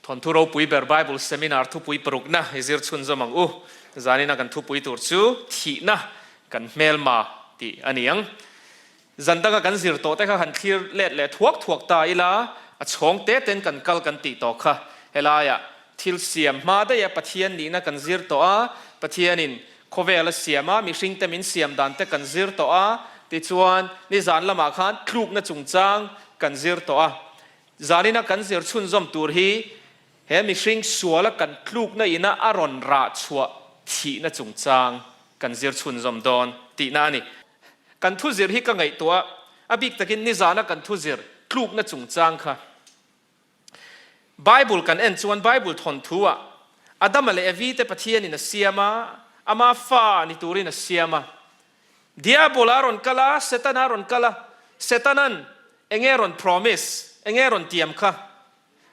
Thawnthu ropui ber Bible Seminar thupui parukna i zir chhunzawm ang u. Zanina kan thupui tur chu thihna kan hmelma tih a ni ang. Zan danga kan zir tawh te kha han thlir let leh thuak thuak ta ila, a chhawng te ten kan kal kan tih tawh kha. Helaiah thil siam hma daiha Pathian nihna kan zir tawh a, Pathianin khawvel a siam a, mihringte min siam dan te kan zir tawh a, tichuan nizan lamah khan tlukna chungchang kan zir tawh a. Zanina kan zir chhunzawm tur hi he mihring suala kan tlukna ina a rawn rah chhuah thihna chungchang kan zir chhunzawm dawn tihna a ni. Kan thu zir hi ka ngaihtuah a bik takin nizana kan thu zir tlukna chungchang kha Bible kan en chuan Bible thawnthu ah Adama leh Evi te Pathianin a siam a, ama fa ni turin a siam a. Diabola a rawn kal a, Setana a rawn kal a, Setanan enge rawn promise, enge rawn tiam kha?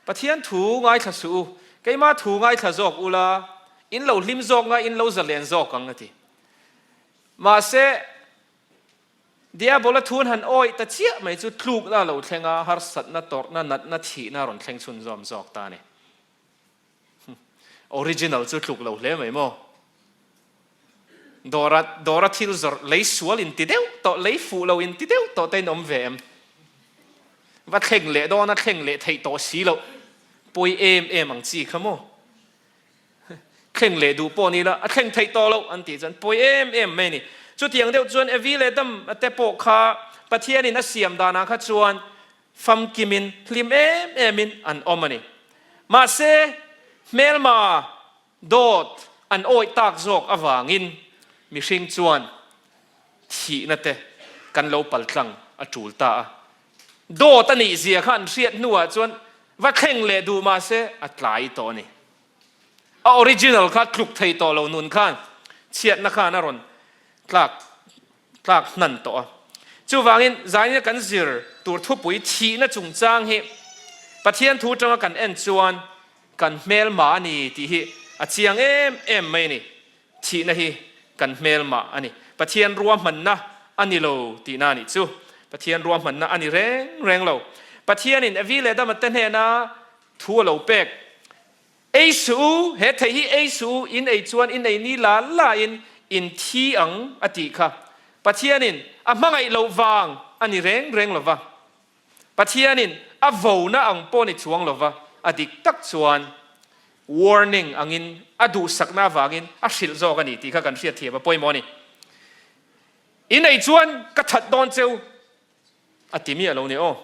Pathian thu ngaithla suh u, keima thu ngaithla zawk ula, in lo hlim zawk nga, in lo zalen zawk ang a ti. Mahse, Diabola thun han awih ta chiah mai chu tlukna a lo thleng a, harsatna, tawrhna, natna, thihna a rawn thleng chhunzawm zawk ta a ni. Original chu tluk lo hle mai maw? Dawra dawra thil zawrh lei sual in ti deuh tawh, lei fuh lo in ti deuh tawh te in awm ve em? Va thleng leh dawn a thleng leh theih tawh si loh pawi em em ang chi kha maw? Thleng leh duh pawh ni la a thleng theih tawh loh an tih chuan pawi em em mai a ni. Chutiang deuh chuan Evi leh Adam te pawh kha Pathianin a siam danah kha chuan famkimin hlim em emin an awm a ni. Mahse, hmelma dawt an awih tak zawk avangin mihring chuan thihna te kan lo paltlang a tul ta a. Dawt a nih zia kha an hriat hnuah chuan va thleng leh duh mahse a tlai tawh a ni. A original kha tluk thei tawh lo nun khan chhiatna khan a rawn tlak tlak hnan tawh a. Chuvangin zaina kan zir tur thupui thihna chungchang hi Pathian thu atanga kan en chuan kan hmelma a ni tih hi a chiang em em mai a ni. Thihna hi kan hmelma a ni. Pathian ruahmanna a ni lo tihna a nih chu. Pathian ruahmanna a ni reng reng lo. Pathianin Evi leh Adama te hnena thu a lo pek. Ei suh u, he thei hi ei suh u, in ei chuan in ei ni la la in in thi ang a tih kha. Pathianin a hmangaih loh vang a ni reng reng lo va. Pathianin a vona ang pawh ni chuang lo va, a dik tak chuan warning angin a duhsakna avangin a hrilh zawk a ni tih kha kan hriatthiam a pawimawh a ni. In ei chuan ka that dawn cheu a ti miah lo ni aw.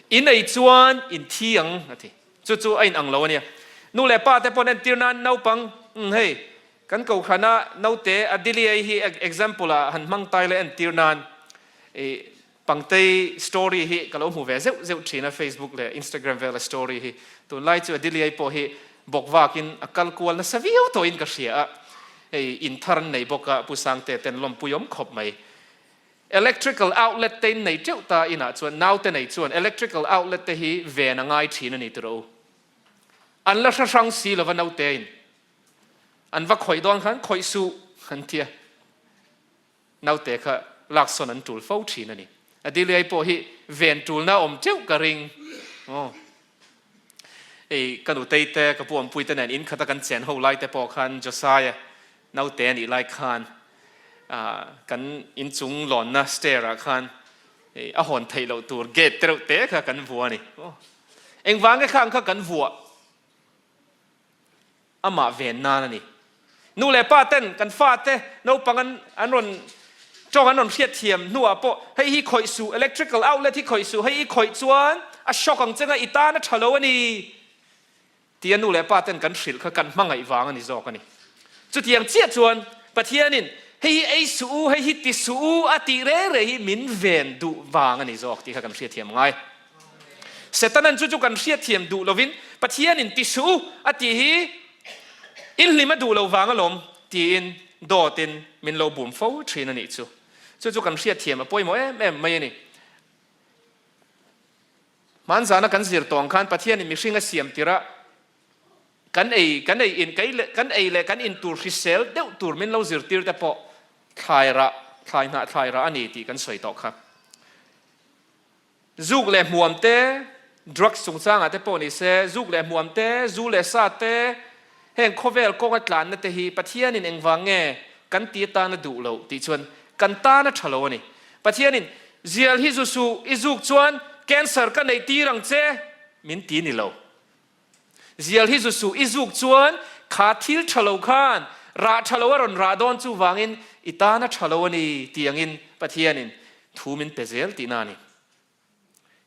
In ei chuan in thi ang a ti. Chu chu a in ang lo a nia. Nu leh pa te pawn entir nan naupang umm hei kan kohhrana naute Adeliei hi example ah han hmang tai la entir nan i Pangtei story hi ka lo hmu ve zeuh zeuh thin a Facebook leh Instagram vela story hi. Tunlai chu Adeliei pawh hi bawk vakin a kal kual nasa viau tawhin ka hria a. Hei in thar an nei bawk a Pu Sangte ten lawmpui awm khawp mai. Electrical outlet te in nei teuh ta inah chuan naute nei chuan electrical outlet te hi ven a ngai thin a ni tiraw u. An la hre hrang si lova naute in an va khawih dawn khan khawih suh an tia. Naute kha laksawn an tul fo thin a ni. Adeliai pawh hi ven tulna awm teuh ka ring. Aw. Ei ka nutei te ka pu awmpui te nen in khata kan chen ho lai te pawh khan Josiah naute a nih lai khan kan inchung lawnna stair ah khan a hawn theih loh tur gate te reuh te kha kan vuah a ni. Engvang nge khang kha kan vuah? Amah ven nan a ni. Nu leh pa ten kan fate naupang an an rawn tawng an rawn hriatthiam hnuah pawh hei hi khawih suh, electrical outlet hi khawih suh, hei i khawih chuan a shock ang che nga i tan a tha lo a ni. Tia nu leh pa ten kan hrilh kha kan hmangaih vang a ni zawk a ni. Chutiang chiah chuan Pathianin hei hi ei suh u, hei hi ti suh u a tih reng reng hi min ven duh vang a ni zawk tih kha kan hriatthiam ngai. Setanan chu chu kan hriatthiam duh lovin Pathianin ti suh u a tih hi in hlim a duh lo vang alawm tiin dawtin min lo bum fo thin a nih chu. Chu chu kan hriatthiam a pawimawh em em mai a ni. Hmanzana kan zir tawng khan Pathianin mihring a siam tirh a, kan ei kan ei in kan ei leh kan in tur hrisel deuh tur min lo zirtir te pawh thlai rah thlai hnah thlai rah a ni tih kan sawi tawh kha. Zuk leh hmuam te, Drugs chungchangah te pawh ni se, zuk leh hmuam te, zu leh sa te, heng khawvel kawnga tlanna te hi Pathianin engvang nge kan ti atana duh loh tih chuan kan tan a tha lo a ni. Pathianin zial hi zu suh, i zuk chuan cancer ka neih tir ang che min ti ni lo. Zial hi zu suh, i zuk chuan kha thil tha lo khan rah tha lo a rawn rah dawn chuvangin i tan a tha lo a ni tih angin Pathianin thu min pe zel tihna a ni.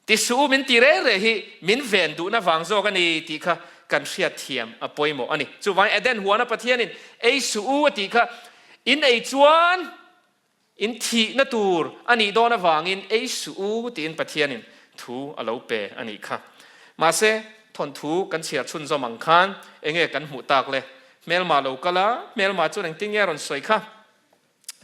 Ti suh u min ti reng reng hi min ven duhna vang zawk a ni tih kha kan hriat thiam a pawimawh a ni. Chuvangin Eden huana Pathianin ei suh u a tih kha in ei chuan in thihna tur a nih dawn avangin ei suh u tiin Pathianin thu a lo pe a nih kha. Mahse, thawnthu kan chhiar chhunzawm ang khan enge kan hmuh tak le? Hmelma lo kal a, hmelma chuan engtin nge a rawn sawi kha?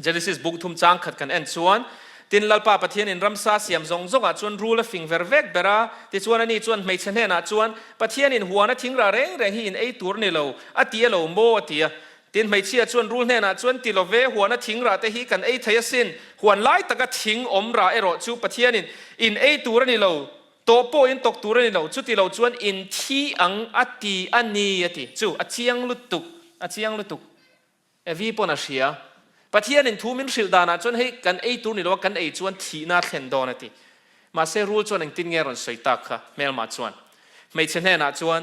Genesis buk thum chang khat kan en chuan, Tin, Lalpa Pathianin ramsa siam zawng zawngah chuan rul a fing ver vek ber a, tichuan ani chuan hmeichhe hnenah chuan, Pathianin huana thingrah reng reng hi in ei tur ni lo, a ti a lo maw? a ti a. Tin, hmeichhia chuan rul hnenah chuan, Ti lo ve, huana thingrah te hi kan ei thei asin, huan lai taka thing awm rah erawh chu Pathianin in ei tur a ni lo, tawh pawh in tawk tur a ni lo, chuti lo chuan in thi ang a ti a ni, a ti. Chu, a chiang lutuk, a chiang lutuk. Evi pawn a hria. Pathianin thu min hrilh danah chuan hei kan ei tur ni lo a, kan ei chuan thihna a thlen dawn a ti. Mahse rul chuan engtin nge a rawn sawi tak kha? Hmelma chuan hmeichhe hnenah chuan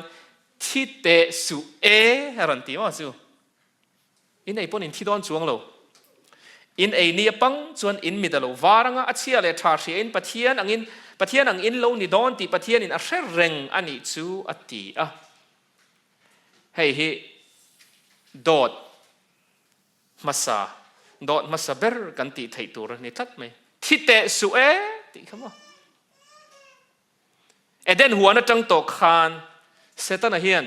thi teh suh e a rawn ti maw chu. In ei pawn in thi dawn chuang lo. In ei ni apang chuan in mit a lo var anga a chhia leh tha hria in Pathian angin Pathian ang in lo ni dawn tih Pathianin a hre reng a nih chu a ti a. Hei hi dawt hmasa, dawt hmasa ber kan tih theih tur a ni tlat mai. Thi teh suh e tih kha maw. Eden huan atang tawh khan Setana hian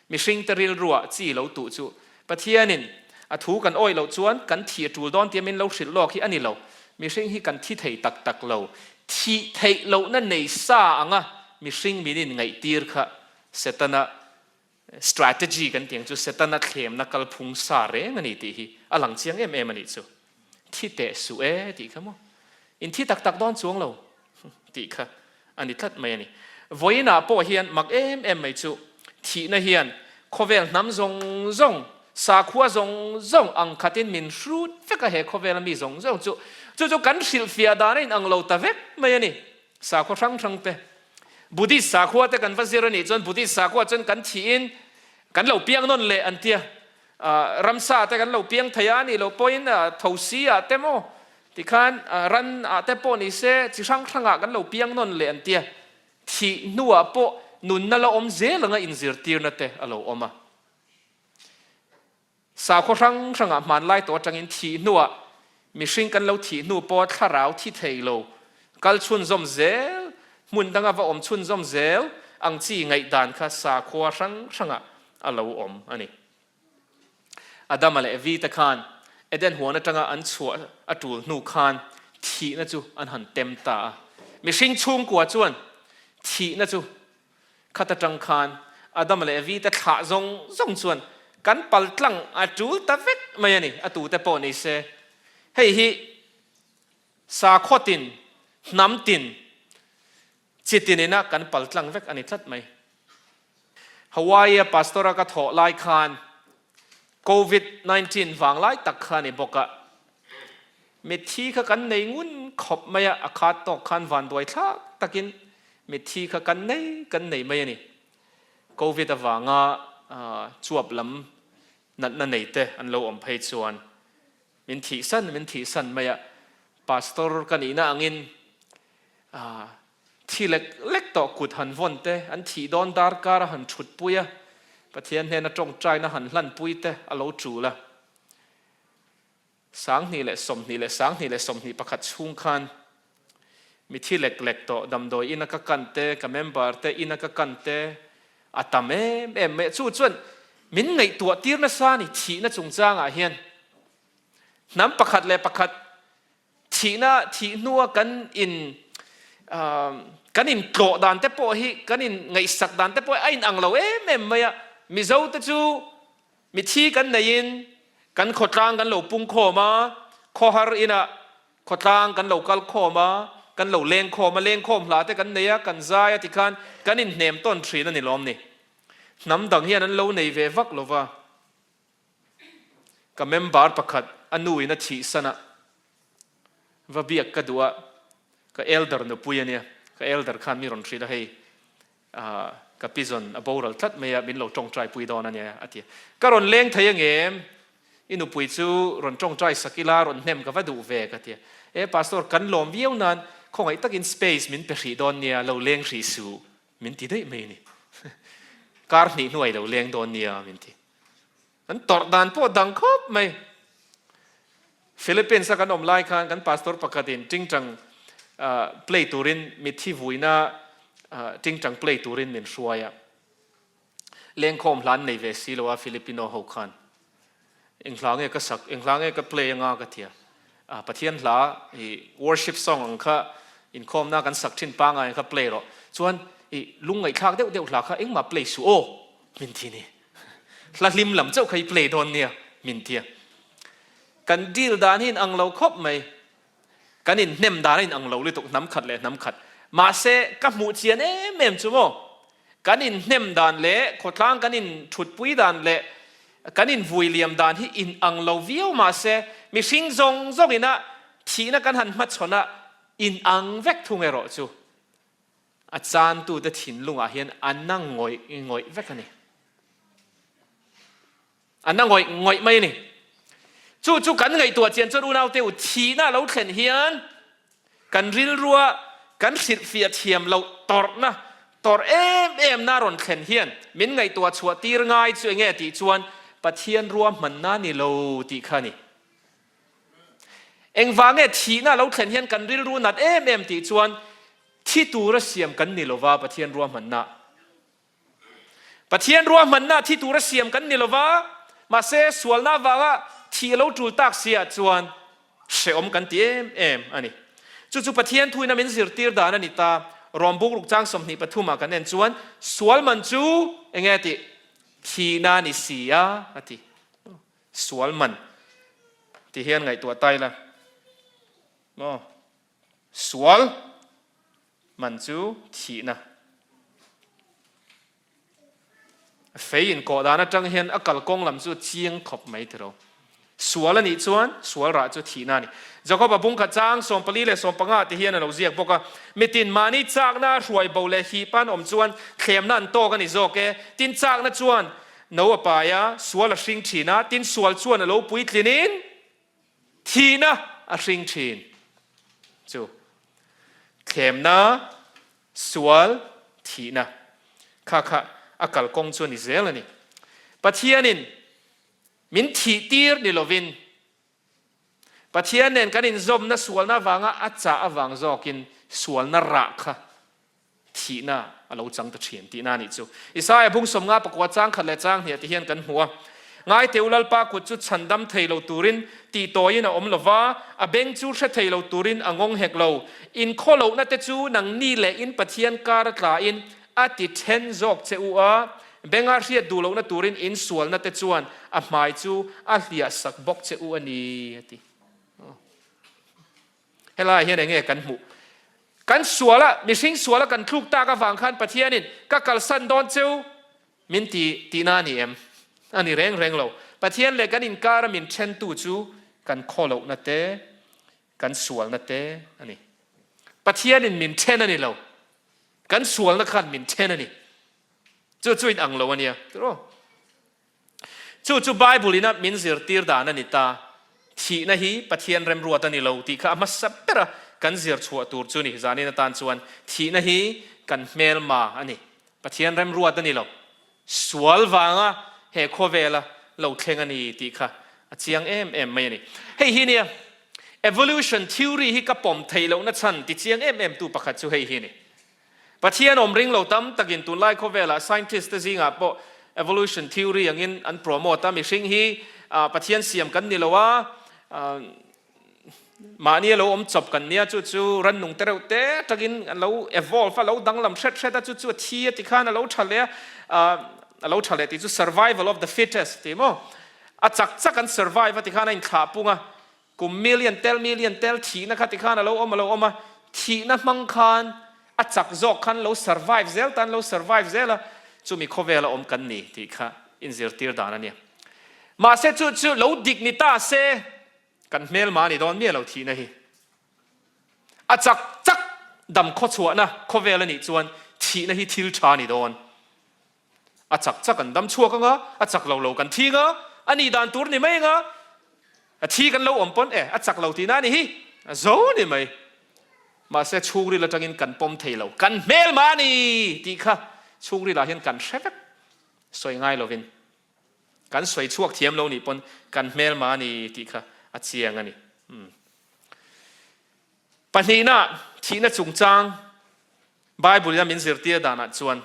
mihringte rilruah chi lo tuh chu Pathianin a thu kan awih loh chuan kan thi a tul dawn tia min lo hrilh lawk hi a ni lo. Mihring hi kan thi thei tak tak lo. Thih theih lohna nei sa anga mihring min inngaihtir kha Setana strategy kan tih ang chu Setana thlemna kalphung sa reng a ni tih hi a lang chiang em em a nih chu. Thi teh suh e tih kha maw. In thi tak tak dawn chuang lo tih kha a ni tlat mai a ni. Vawiinah pawh hian mak em em mai chu thihna hian khawvel hnam zawng zawng, sakhua zawng zawng ang khatin min hrut vek a he khawvela mi zawng zawng chu. Chu chu kan hrilhfiah dan a inang lo ta vek mai a ni. Sakhua hrang hrang te Buddhist sakhua te kan va zir a nih chuan Buddhist sakhua chuan kan thihin kan lo piang nawn leh an tia. Ramsa te kan lo piang thei a nih loh pawhin thosi ah te maw tikhan ran ah te pawh ni se chi hrang hrang ah kan lo piang nawn leh an tia. Thih hnuah pawh nunna la awm zel anga inzirtirna te a lo awm a. Sakhaw hrang hrangah hmanlai tawh atangin thih hnuah mihring kan lo thih hnu pawh thlarau thi thei lo, kal chhunzawm zel, hmun danga va awm chhunzawm zel ang chi ngaihdan kha sakhua hrang hrangah a lo awm a ni. Adama leh Evi te khan Eden huan atanga an chhuah a tul hnu khan thihna chu an han tem ta a. Mihring chhungkua chuan thihna chu Khat atang khan Adama leh Evi te thlah zawng zawng chuan kan pal tlang a tul ta vek mai a ni, a tute pawh ni se. Hei hi sakhaw tin, hnam tin, chi tin ina kan pal tlang vek a ni tlat mai. Hawaii-a pastor-a ka thawh lai khan Covid 19 vang lai tak kha a ni bawk a, mitthi kha kan nei ngun khawp mai a, a khat tawk khan vanduai thlak takin mitthi kha kan nei kan nei mai a ni. Covid avanga chuap lam natna nei te an lo awm phei chuan min thihsan min thihsan mai a, pastor ka nihna angin Thi lek lek tawh kut han vawn te, an thih dawn darkar a han thut pui a, Pathian hnena tawngtaina han hlan pui te a lo tul a. 2020 leh 21 chhung khan mithi lek lek tawh damdawi ina ka kan te, ka member te ina ka kan te a tam em em mai a. Chu chuan min ngaihtuah tir nasa a ni thihna chungchangah hian hnam pakhat leh pakhat Thihna thih hnua kan in kan in tlawh dan te pawh hi kan in ngaihsak dan te pawh hi a in ang lo em em mai a. Mizo te chu mithi kan neiin kan khawtlang kan lo pung khawm a, khawhar inah khawtlang kan lo kal khawm a, kan lo lengkhawm a, lengkhawm hla te kan nei a, kan zai a tikhan kan inhnem tawn thin a ni lawm ni. Hnam dang hian an lo nei ve vak lo va. Ka member pakhat a nu in a thihsan a, va biak ka duh a, ka elder nupui a nia, ka elder khan mi rawn hrilh a hei ka pizawn a boral tlat mai a, min lo tawngtai pui dawn a nia a ti a. Ka rawn leng thei angem? I nupui chu rawn tawngtai sak ila rawn hnem ka va duh ve ka ti a. E pastor kan lawm viau nan khawngaih takin space min pe hrih dawn nia, lo leng hrih suh min ti daih mai a ni. Kar hnih hnuai lo leng dawn nia min ti. An tawrh dan pawh dang khawp mai. Philippines a kan awm lai khan kan pastor pakhatin tingtang play turin mitthi vuina tingtang play turin min hruai a. Lengkhawm hla an nei ve si lo a Filipino ho khan. Eng hla nge ka sak, eng hla nge ka play anga ka tia. Pathian hla i worship song ang kha inkhawmna kan sak thin pangai ang kha play rawh. Chuan i lungngaihthlak deuh deuh hla kha engmah play suh aw min ti ni. Hla hlim lam chauh kha i play dawn nia min tia. Kan deal dan hi in ang lo khawp mai. Kan inhnem dan a in ang lo lutuk hnam khat leh hnam khat. Mahse ka hmuh chian em em chu maw kan inhnem dan leh khawtlang kan in thutpui dan leh kan in vui liam dan hi in ang lo viau mahse mihring zawng zawng ina thihna kan han hmachhawn a in ang vek thung erawh chu A chantute thinlungah hian a na ngawih ngawih vek a ni. A na ngawih ngawih mai a ni. Chu chu kan ngaihtuah chian chuan unaute u thihna a lo thlen hian kan rilrua kan hrilhfiah thiam loh tawrhna, tawrh em em na rawn thlen hian min ngaihtuah chhuah tir ngai chu enge tih chuan Pathian ruahmanna ni lo tih kha a ni. Engvang nge thihna a lo thlen hian kan rilru nat em em tih chuan thi tura siam kan ni lova Pathian ruahmanna. Pathian ruahmanna thi tura siam kan ni lova, mahse sualna avanga thih a lo tul tak si ah chuan hrehawm kan ti em em a ni. Chu chu Pathian thuin a min zirtir dan a ni ta. Rom buk ruk chang 23 ah kan en chuan sual man chu enge tih? Thihna a ni si a, a ti. Sual man ti hian ngaihtuah ta ila maw? Sual man chu thihna. Fei inkawh dan atang hian a kalkawng lam chu a chiang khawp mai tiro. Sual a nih chuan sual rah chu thihna a ni. Jakob-a bungkhat chang 14 leh 15 te hian a lo ziak bawk a, Mitin mahni chakna hruai bo leh hip an awm chuan thlemna an tawk a ni zawk e. Tin chakna chuan No a pai a, sual a hring thin a, tin sual chuan a lo puitlinin thihna a hring thin. Chu thlemna, sual, thihna kha kha a kalkawng chu a ni zel a ni. Pathianin min thih tir ni lovin Pathian nen kan inzawmna sualna avanga a chah avang zawkin sualna rah kha thihna a lo chang ta thin tihna a nih chu. Isaia bung 50 pakua chang khat leh chang hniah ti hian kan hmu a, Ngaite u Lalpa kut chu chhandam thei lo turin tih tawiin a awm lo va, a beng chu hre thei lo turin a ngawng hek lo. In khawlohna te chu nangni leh in Pathian kar a tlain a ti then zawk che u a, benga hriat duh lohna turin in sualna te chuan a hmai chu a hliah sak bawk che u a ni, a ti. Helaiah hian enge kan hmuh? Kan suala, mihring suala kan thluk tak avang khan Pathianin ka kalsan dawn cheu min ti tihna a ni em? A ni reng reng lo. Pathian leh kan inkara min thentu chu kan khawlohna te, kan sualna te a ni. Pathianin min then a ni lo. Kan sualna khan min then a ni. Chu chu in ang lo a nia. Tiraw? Chu chu Bible ina min zirtir dan a ni ta. Thihna hi Pathian remruat a ni lo tih kha a hmasa bera kan zir chhuah tur chu ni. Zanin atan chuan thihna hi kan hmelma a ni. Pathian remruat a ni lo. Sual vanga he khawvela lo thleng a ni tih kha a chiang em em mai a ni. Hei hi nia evolution theory hi ka pawm theih lohna chhan ti chiang em em tu pakhat chu hei hi a ni. Pathian awm ring lo tam takin tunlai khawvelah scientist te zingah pawh evolution theory angin an promote a, mihring hi Pathian siam kan ni lo a, mahni a lo awm chawp kan nia, chu chu rannung te reuh te takin a lo evolve a, lo danglam hret hret a, chu chu a thi a ti khan a lo tha leh a, a lo tha leh tih chu survival of the fittest tih maw, a chak chak an survive a ti khan a inthlah pung a, Kum million tel million tel thihna kha tikhan a lo awm a lo awm a, thihna hmang khan a chak zawk khan lo survive zel tan lo survive zel a, chumi khawvela awm kan ni tih kha inzirtir dan a nia. Mahse chu chu lo dik ni ta se kan hmelma a ni dawn miah lo thihna hi. A chak chak dam khawchhuahna khawvel a nih chuan thihna hi thil tha a ni dawn. A chak chak an dam chhuak anga, a chak lo lo kan thi anga, a nih dan tur ni mai anga, a thi kan lo awm pawn e, a chak lo tihna a ni hi, a zo ni mai. Mahse chhungril atangin kan pawm thei lo, kan hmelma a ni tih kha chhungrilah hian kan hre vek, sawi ngai lovin. Kan sawi chhuak thiam lo nih pawn kan hmelma a ni tih kha a chiang a ni. Pahnihna, thihna chungchang Bible-in a min zirtir danah chuan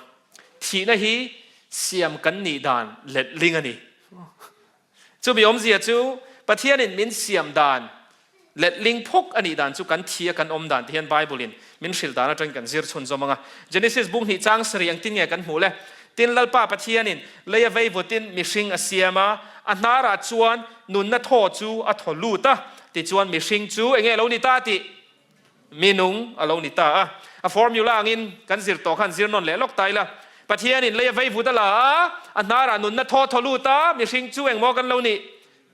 thihna hi siam kan nih dan letling a ni. Chumi awmzia chu Pathianin min siam dan letling phawk a nih dan chu kan thi a kan awm dan te hian Bible-in min hrilh dan atangin kan zir chhunzawm ang a. Genesis bung hnih chang sarih engtin nge kan hmuh le? Tin, Lalpa Pathianin lei a vei vutin mihring a siam a, a hnarah chuan nunna thaw chu a thaw lut a, tichuan mihring chu enge lo ni ta tih Mi nung a lo ni ta a. A formula angin kan zir tawh khan zir nawn leh lawk ta ila. Pathianin lei a vei vut a la a, a hnarah nunna thaw thaw lut a, mihring chu engmaw kan lo nih?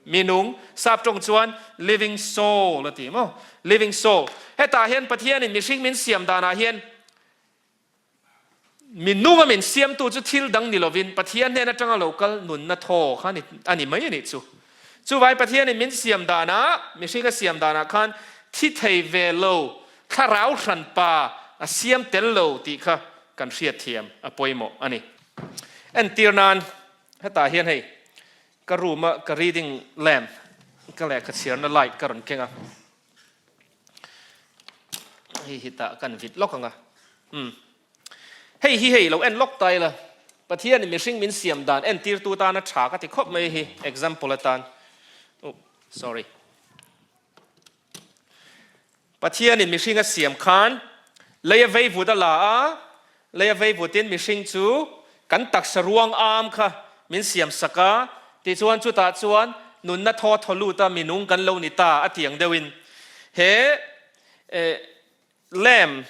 Mi nung, sap tawng chuan living soul a ti maw? Living soul. Hetah hian Pathianin mihring min siam danah hian Mi nunga min siamtu chu thil dang ni lovin Pathian hnen atanga lo kal nunna thaw kha a ni mai a nih chu. Chuvangin Pathianin min siam danah, mihring a siam danah khan thi thei ve lo, thlarau hranpa a siam tel lo tih kha kan hriatthiam a pawimawh a ni. Entir nan hetah hian hei ka room a ka reading lamp ka lehkha chhiarna light ka rawn keng a. Hei hi tah kan vit lawk ang a. Umm. Hei hi hei lo en lawk ta ila. Pathian in mihring min siam dan entirtu tana tha ka ti khawp mai hi example atan. Oh, sorry. Pathian in mihring a siam khan lei a vei vut a la a, lei a vei vutin mihring chu kan taksa ruang am kha min siam sak a, tichuan chutah chuan nunna thaw thaw lut a minung kan lo ni ta a tiang deuhin he Lamp,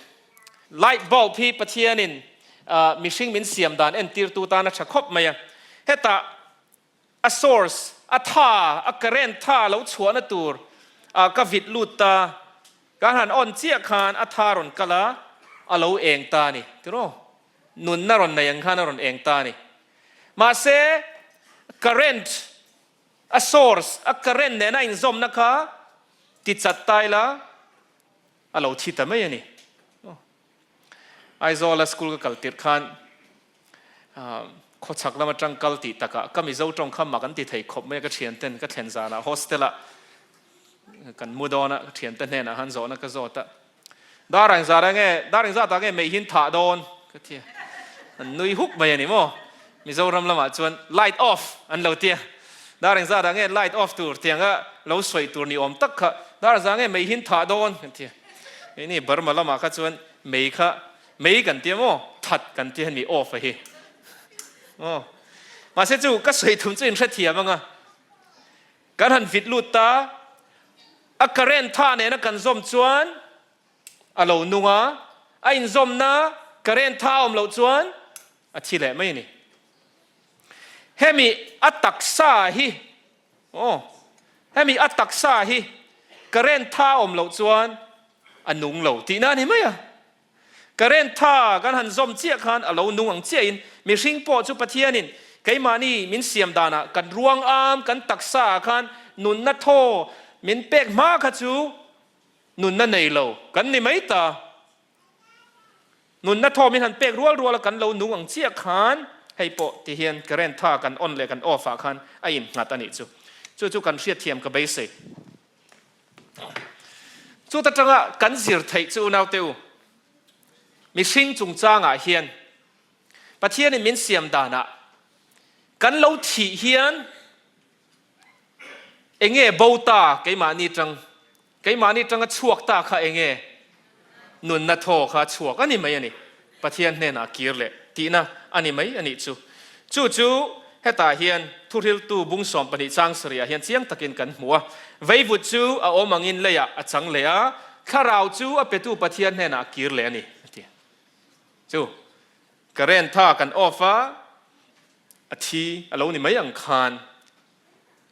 light bulb, hi Pathianin mihring min siam dan entirtu tan a tha khawp mai a. Hetah a source, a tha, a current tha lo chhuahna tur ka vit lut ta. Kan han on chiah khan a tha rawn kal a, a lo eng ta a ni. Tiraw? Nunna rawn nei ang khan a rawn eng ta a ni. Mahse, current, a source, a current nena inzawmna kha ti chat ta ila, A lo thi ta mai a ni. Aizawla school ka kal tirh khan khawchhak lam atang kal tih takah ka Mizo tawng kha mak an ti thei khawp mai a, ka thianten ka thlen zanah hostel ah kan mu dawn a, ka thiante hnenah khan zawhna ka zawt a, dar engzat ah nge dar engzat ah nge mei hin thah dawn ka ti a, an nui huk mai a ni maw. Mizoram lamah chuan light off an lo tia, dar engzat ah nge light off tur tianga lo sawi tur ni awm tak kha dar za nge mei hin thah dawn kan tia. Keini Burma lamah kha chuan mei kha mei kan tia maw that kan tia hemi off a hi aw. Mahse chu ka sawi thum chu in hrethiam anga kan han vit lut ta a current tha nena kan zawm chuan a lo nung a, a inzawmna current tha a awm loh chuan A thi leh mai a ni. Hemi a taksa hi, aw, hemi a taksa hi current tha awm loh chuan a nung lo tihna a ni mai a. Current tha kan han zawm chiah khan a lo nung ang chiahin mihring pawh chu Pathianin keimahni min siam danah kan ruang am, kan taksa ah khan nunna thaw min pek hma kha chu nunna nei lo kan ni mai ta. Nunna thaw min han pek rual rual a kan lo nung ang chiah khan hei pawh ti hian current tha kan on leh kan off ah khan a innghat a nih chu. Chu chu kan hriatthiam ka beisei. Chuta tanga kan zir theih chu unaute u, mihring chungchangah hian Pathianin min siam danah kan lo thih hian Enge bo ta keimahni tang, keimahni tanga chhuak ta kha enge nunna thaw kha chhuak a ni mai a ni. Pathian hnenah kir leh tihna a ni mai a nih chu. Chu chu hetah hian thuhriltu bung 12 chang sarihah hian chiang takin kan hmu a. Veivut chu a awm angin leiah a chang leh a. thlarau chu a petu Pathian hnenah a kir leh a ni, a ti. Chu current tha kan off a, a thi a lo ni mai ang khan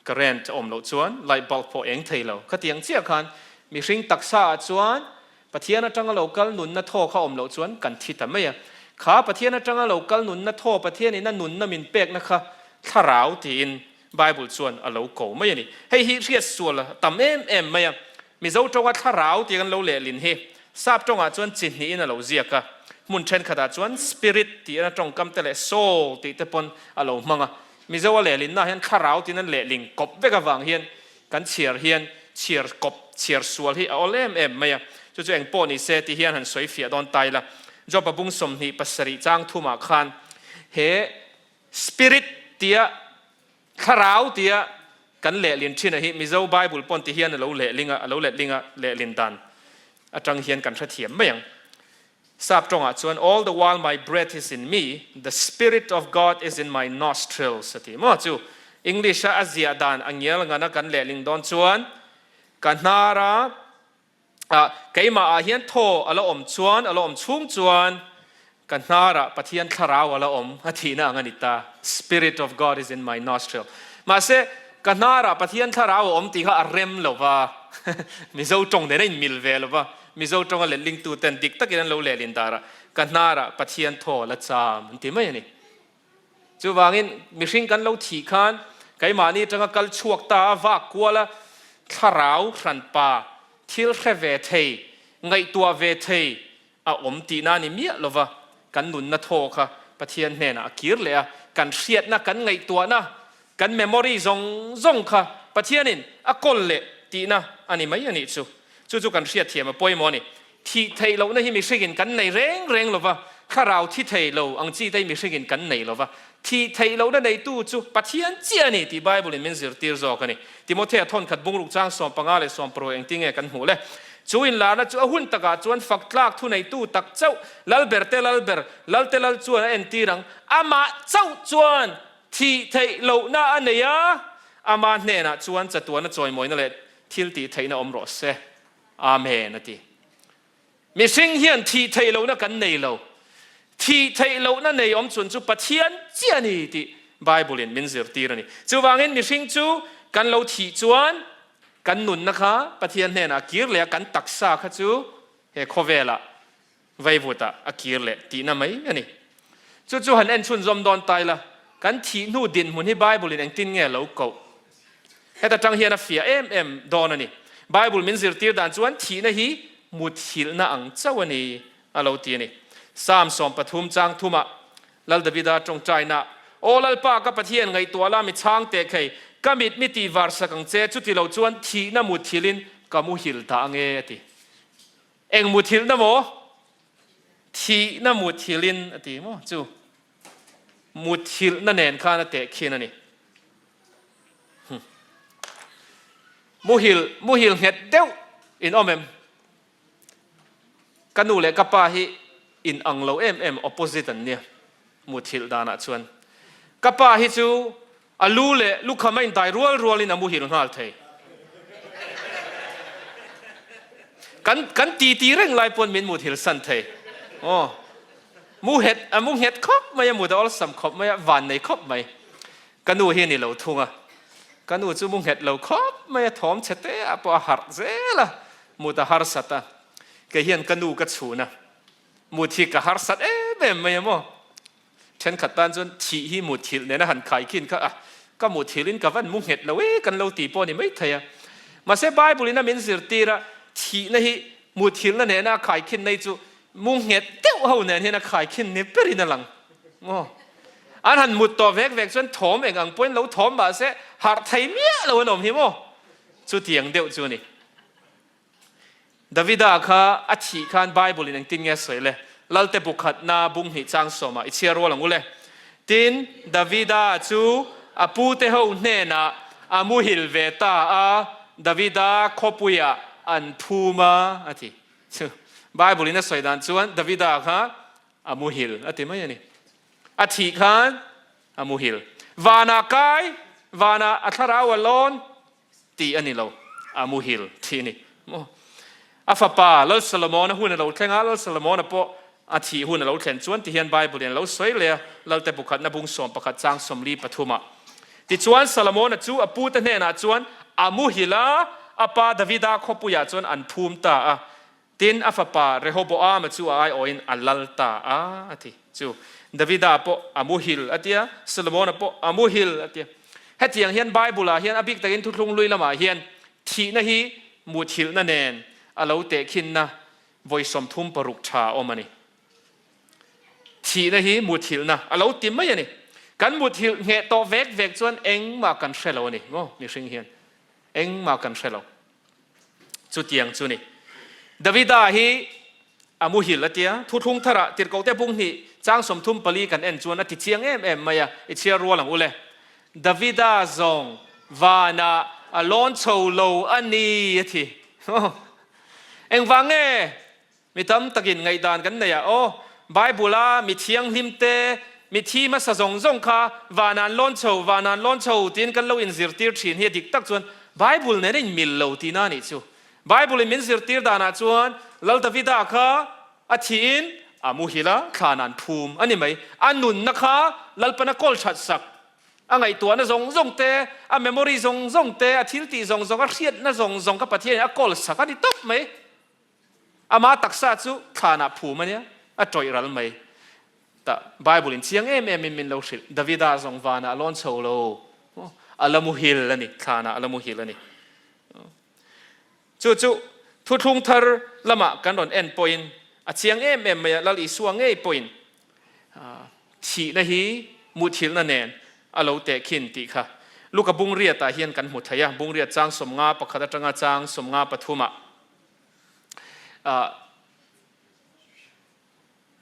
current a awm loh chuan light bulb pawh eng thei lo. Khatiang chiah khan mihring taksa ah chuan Pathian atanga lo kal nunna thaw kha awm loh chuan kan thi ta mai a. Kha Pathian atanga lo kal nunna thaw Pathian in a nunna min pekna kha thlarau tiin Bible chuan a lo ko mai a ni. Hei hi hriat sual a tam em em mai a. Mizo tawnga thlarau tih kan lo lehlin hi Sap tawngah chuan chi hnihin a lo ziak a. Hmun thenkhatah chuan spirit tih a tawngkam te leh soul tih te pawn a lo hmang a. Mizo a lehlinna hian thlarau tiin an lehling kawp vek avang hian kan chhiar hian chhiar kawp chhiar sual hi a awl em em mai a. Chu chu eng pawh ni se ti hian han sawi fiah dawn ta ila. Job-a bung 27 chang thumah khan he Spirit tia Thlarau tia kan lehlin thin a hi Mizo Bible pawn ti hian a lo lehling a, a lo letling a, lehlin dan atang hian kan hrethiam mai ang. Sap tawngah chuan All the while my breath is in me, the spirit of God is in my nostrils a ti maw chu. English a a ziah dan a ngial ngana kan lehling dawn chuan ka hnara Ah, keimah ah hian thaw a la awm chuan, a la awm chhung chuan ka hnarah Pathian thlarau a la awm a thihna ang a ni ta. Spirit of God is in my nostril. Mahse, ka hnarah Pathian thlarau a awm tih kha a rem lo va, Mizo tawng nen a inmil ve lo va, Mizo tawnga lehlingtu ten dik takin an lo lehlin darah ka hnarah Pathian thaw a la cham an ti mai a ni. Chuvangin, mihring kan lo thih khan keimahni atanga kal chhuak ta a, vak kual a, thlarau hranpa, thil hre ve thei, ngaihtuah ve thei a awm tihna a ni miah lova, kan nunna thaw kha Pathian hnenah a kir leh a, kan hriatna, kan ngaihtuahna, kan memory zawng zawng kha Pathianin a kawl leh tihna a ni mai a nih chu. Chu chu kan hriatthiam a pawimawh a ni. Thih theih lohna hi mihringin kan nei reng reng lo va, thlarau thi thei lo ang chi te hi mihringin kan nei lo va. Thih theih lohna neitu chu Pathian chiah a ni tih Bible-in min zirtir zawk a ni. Timothea thawnkhat bungruk chang 15 leh 16 engtin nge kan hmuh le? Chu inlarna chu a hun takah chuan fak tlak thuneitu tak chauh, Lalberte Lalber, Lalte Lal chuan a entir ang. Amah chauh chuan thih theih lohna a nei a, ama hnenah chuan chatuana chawimawina leh thil tih theihna awm rawh se. Amen a ti. Mihring hian thih theih lohna kan nei lo. Thih theih lohna nei awm chun chu Pathian chiah a ni tih Bible in min zirtir a ni. Chuvangin mihring chu kan lo thih chuan kan nunna kha Pathian hnenah a kir leh a, kan taksa kha chu he khawvelah Vaivutah a kir leh tihna mai a ni. Chu chu han en chhunzawm dawn ta ila, kan thih hnu dinhmun hi Bible-in engtin nge a lo koh? Heta tang hian a fiah em em dawn a ni. Bible min zirtir dan chuan thihna hi muthilhna ang chauh a ni a lo ti a ni. Psalm 13 chang thumah Lal Davida tawngtaina, Aw Lalpa ka Pathian ngaihtuah la mi chhang teh khei, ka mit mi tih var sak ang che, chuti lo chuan thihna muthilhin ka muhil dah ange a ti. Eng muthilhna maw? Thihna muthilhin a ti maw chu? Muthilhna nen khan a teh khin a ni. Muhil, muhil nghet deuh in awm em? Ka nu leh ka pa hi in ang lo em em, opposite an nia muthilh danah chuan. Ka pa hi chu A lu leh lukham a intai rual rualin a muhil nghal thei. Kan kan titi reng lai pawn min muthil san thei. Aw. Mu het a mu nghet khawp mai a, mut a awlsam khawp mai a, van nei khawp mai. Ka nu hi a ni lo thung a. Ka nu chu mu nghet lo khawp mai a, thawm chhe te ah pawh a harh zel a, mut a harsat a. Kei hian ka nu ka chhun a, mut hi ka harsat em em mai a maw. Thenkhat tan chuan thih hi muthilh nena han khai khin kha a, ka muthilhin ka van mu nghet lo e kan lo ti pawh a ni maithei a. Mahse Bible in a min zirtir a, thihna hi muthilhna nena a khai khin nei chu mu nghet deuh ho nen hian a khai khin ni berin a lang maw. An han mut tawh vek vek chuan thawm eng ang pawhin lo thawm mahse harh thei miah lo an awm hi maw. Chutiang deuh chu a ni. Davida kha a thih khan Bible in engtin nge a sawi le? Lalte bu khatna bung hnih chang sawmah i chhiar rual ang u le. Tin, Davida chu a pute ho hnenah a muhil ve ta a, Davida khawpuiah an phum a, a ti. Chu Bible in a sawi dan chuan Davida kha a muhil a ti mai a ni. A thih khan a muhil. Vanah kai, vanah a thlarau a lawn, Tih a ni lo, a muhil thih a ni maw? A fapa Lal Solomona hun a lo thleng a, Lal Solomona pawh a thih hun a lo thlen chuan tihian Bible in a lo sawi leh a, Lalte bukhatna bung 11 chang 43 ah. Tichuan Solomona chu a pute hnenah chuan a muhil a, a pa Davida khawpuiah chuan an phum ta a. Tin, a fapa Rehoboama chu a aiawhin a lal ta a, a ti. Chu Davida pawh a muhil a tia, Solomona pawh a muhil a tia. Hetiang hian Bible-ah hian a bik takin thuthlung hlui lamah hian thihna hi muthilhna nen a lo tehkhinna vawi 36 tha a awm a ni. Thihna hi muthilhna a lo ti mai a ni. Kan muthilh ngheh tawh vek vek chuan engmah kan hre lo a ni maw mihring hian engmah kan hre lo. Chutiang chu ni. Davida hi a muhil a tia, thuthlung tharah tirhkohte bung hnih chang 34 kan en chuan a ti chiang em em mai a, i chhiar rual ang ule. Davida zawng vanah a lawn chho lo a ni a ti. Engvang nge? Mi tam takin ngaihdan kan nei a, aw, Bible-a mi thianghlim te, mi thi hmasa zawng zawng kha vanah an lawn chho, vanah an lawn chho tiin kan lo inzirtir thin hi a dik tak chuan Bible nen a inmil lo tihna a nih chu. Bible-in min zirtir danah chuan Lal Davida kha a thihin a muhil a, thlanah an phum a ni mai. A nunna kha Lalpana kawl that sak, a ngaihtuahna zawng zawng te, a memory zawng zawng te, a thiltih zawng zawng, a hriatna zawng zawng kha Pathianin a kawl sak a ni tawp mai. Ama taksa chu thlanah phum a nia, a tawih ral mai. Tah Bible in chiang em em in min lo hrilh, Davida zawng vanah a lawn chho lo, a la muhil a ni, thlanah a la muhil a ni. Chu chu thuthlung thar lamah kan rawn en pawhin a chiang em em mai a, Lal Isua ngei pawhin thihna hi muthilhna nen a lo tehkhin tih kha Luka bungriatah hian kan hmu thei a, bungriat chang 51 atanga chang 53 ah.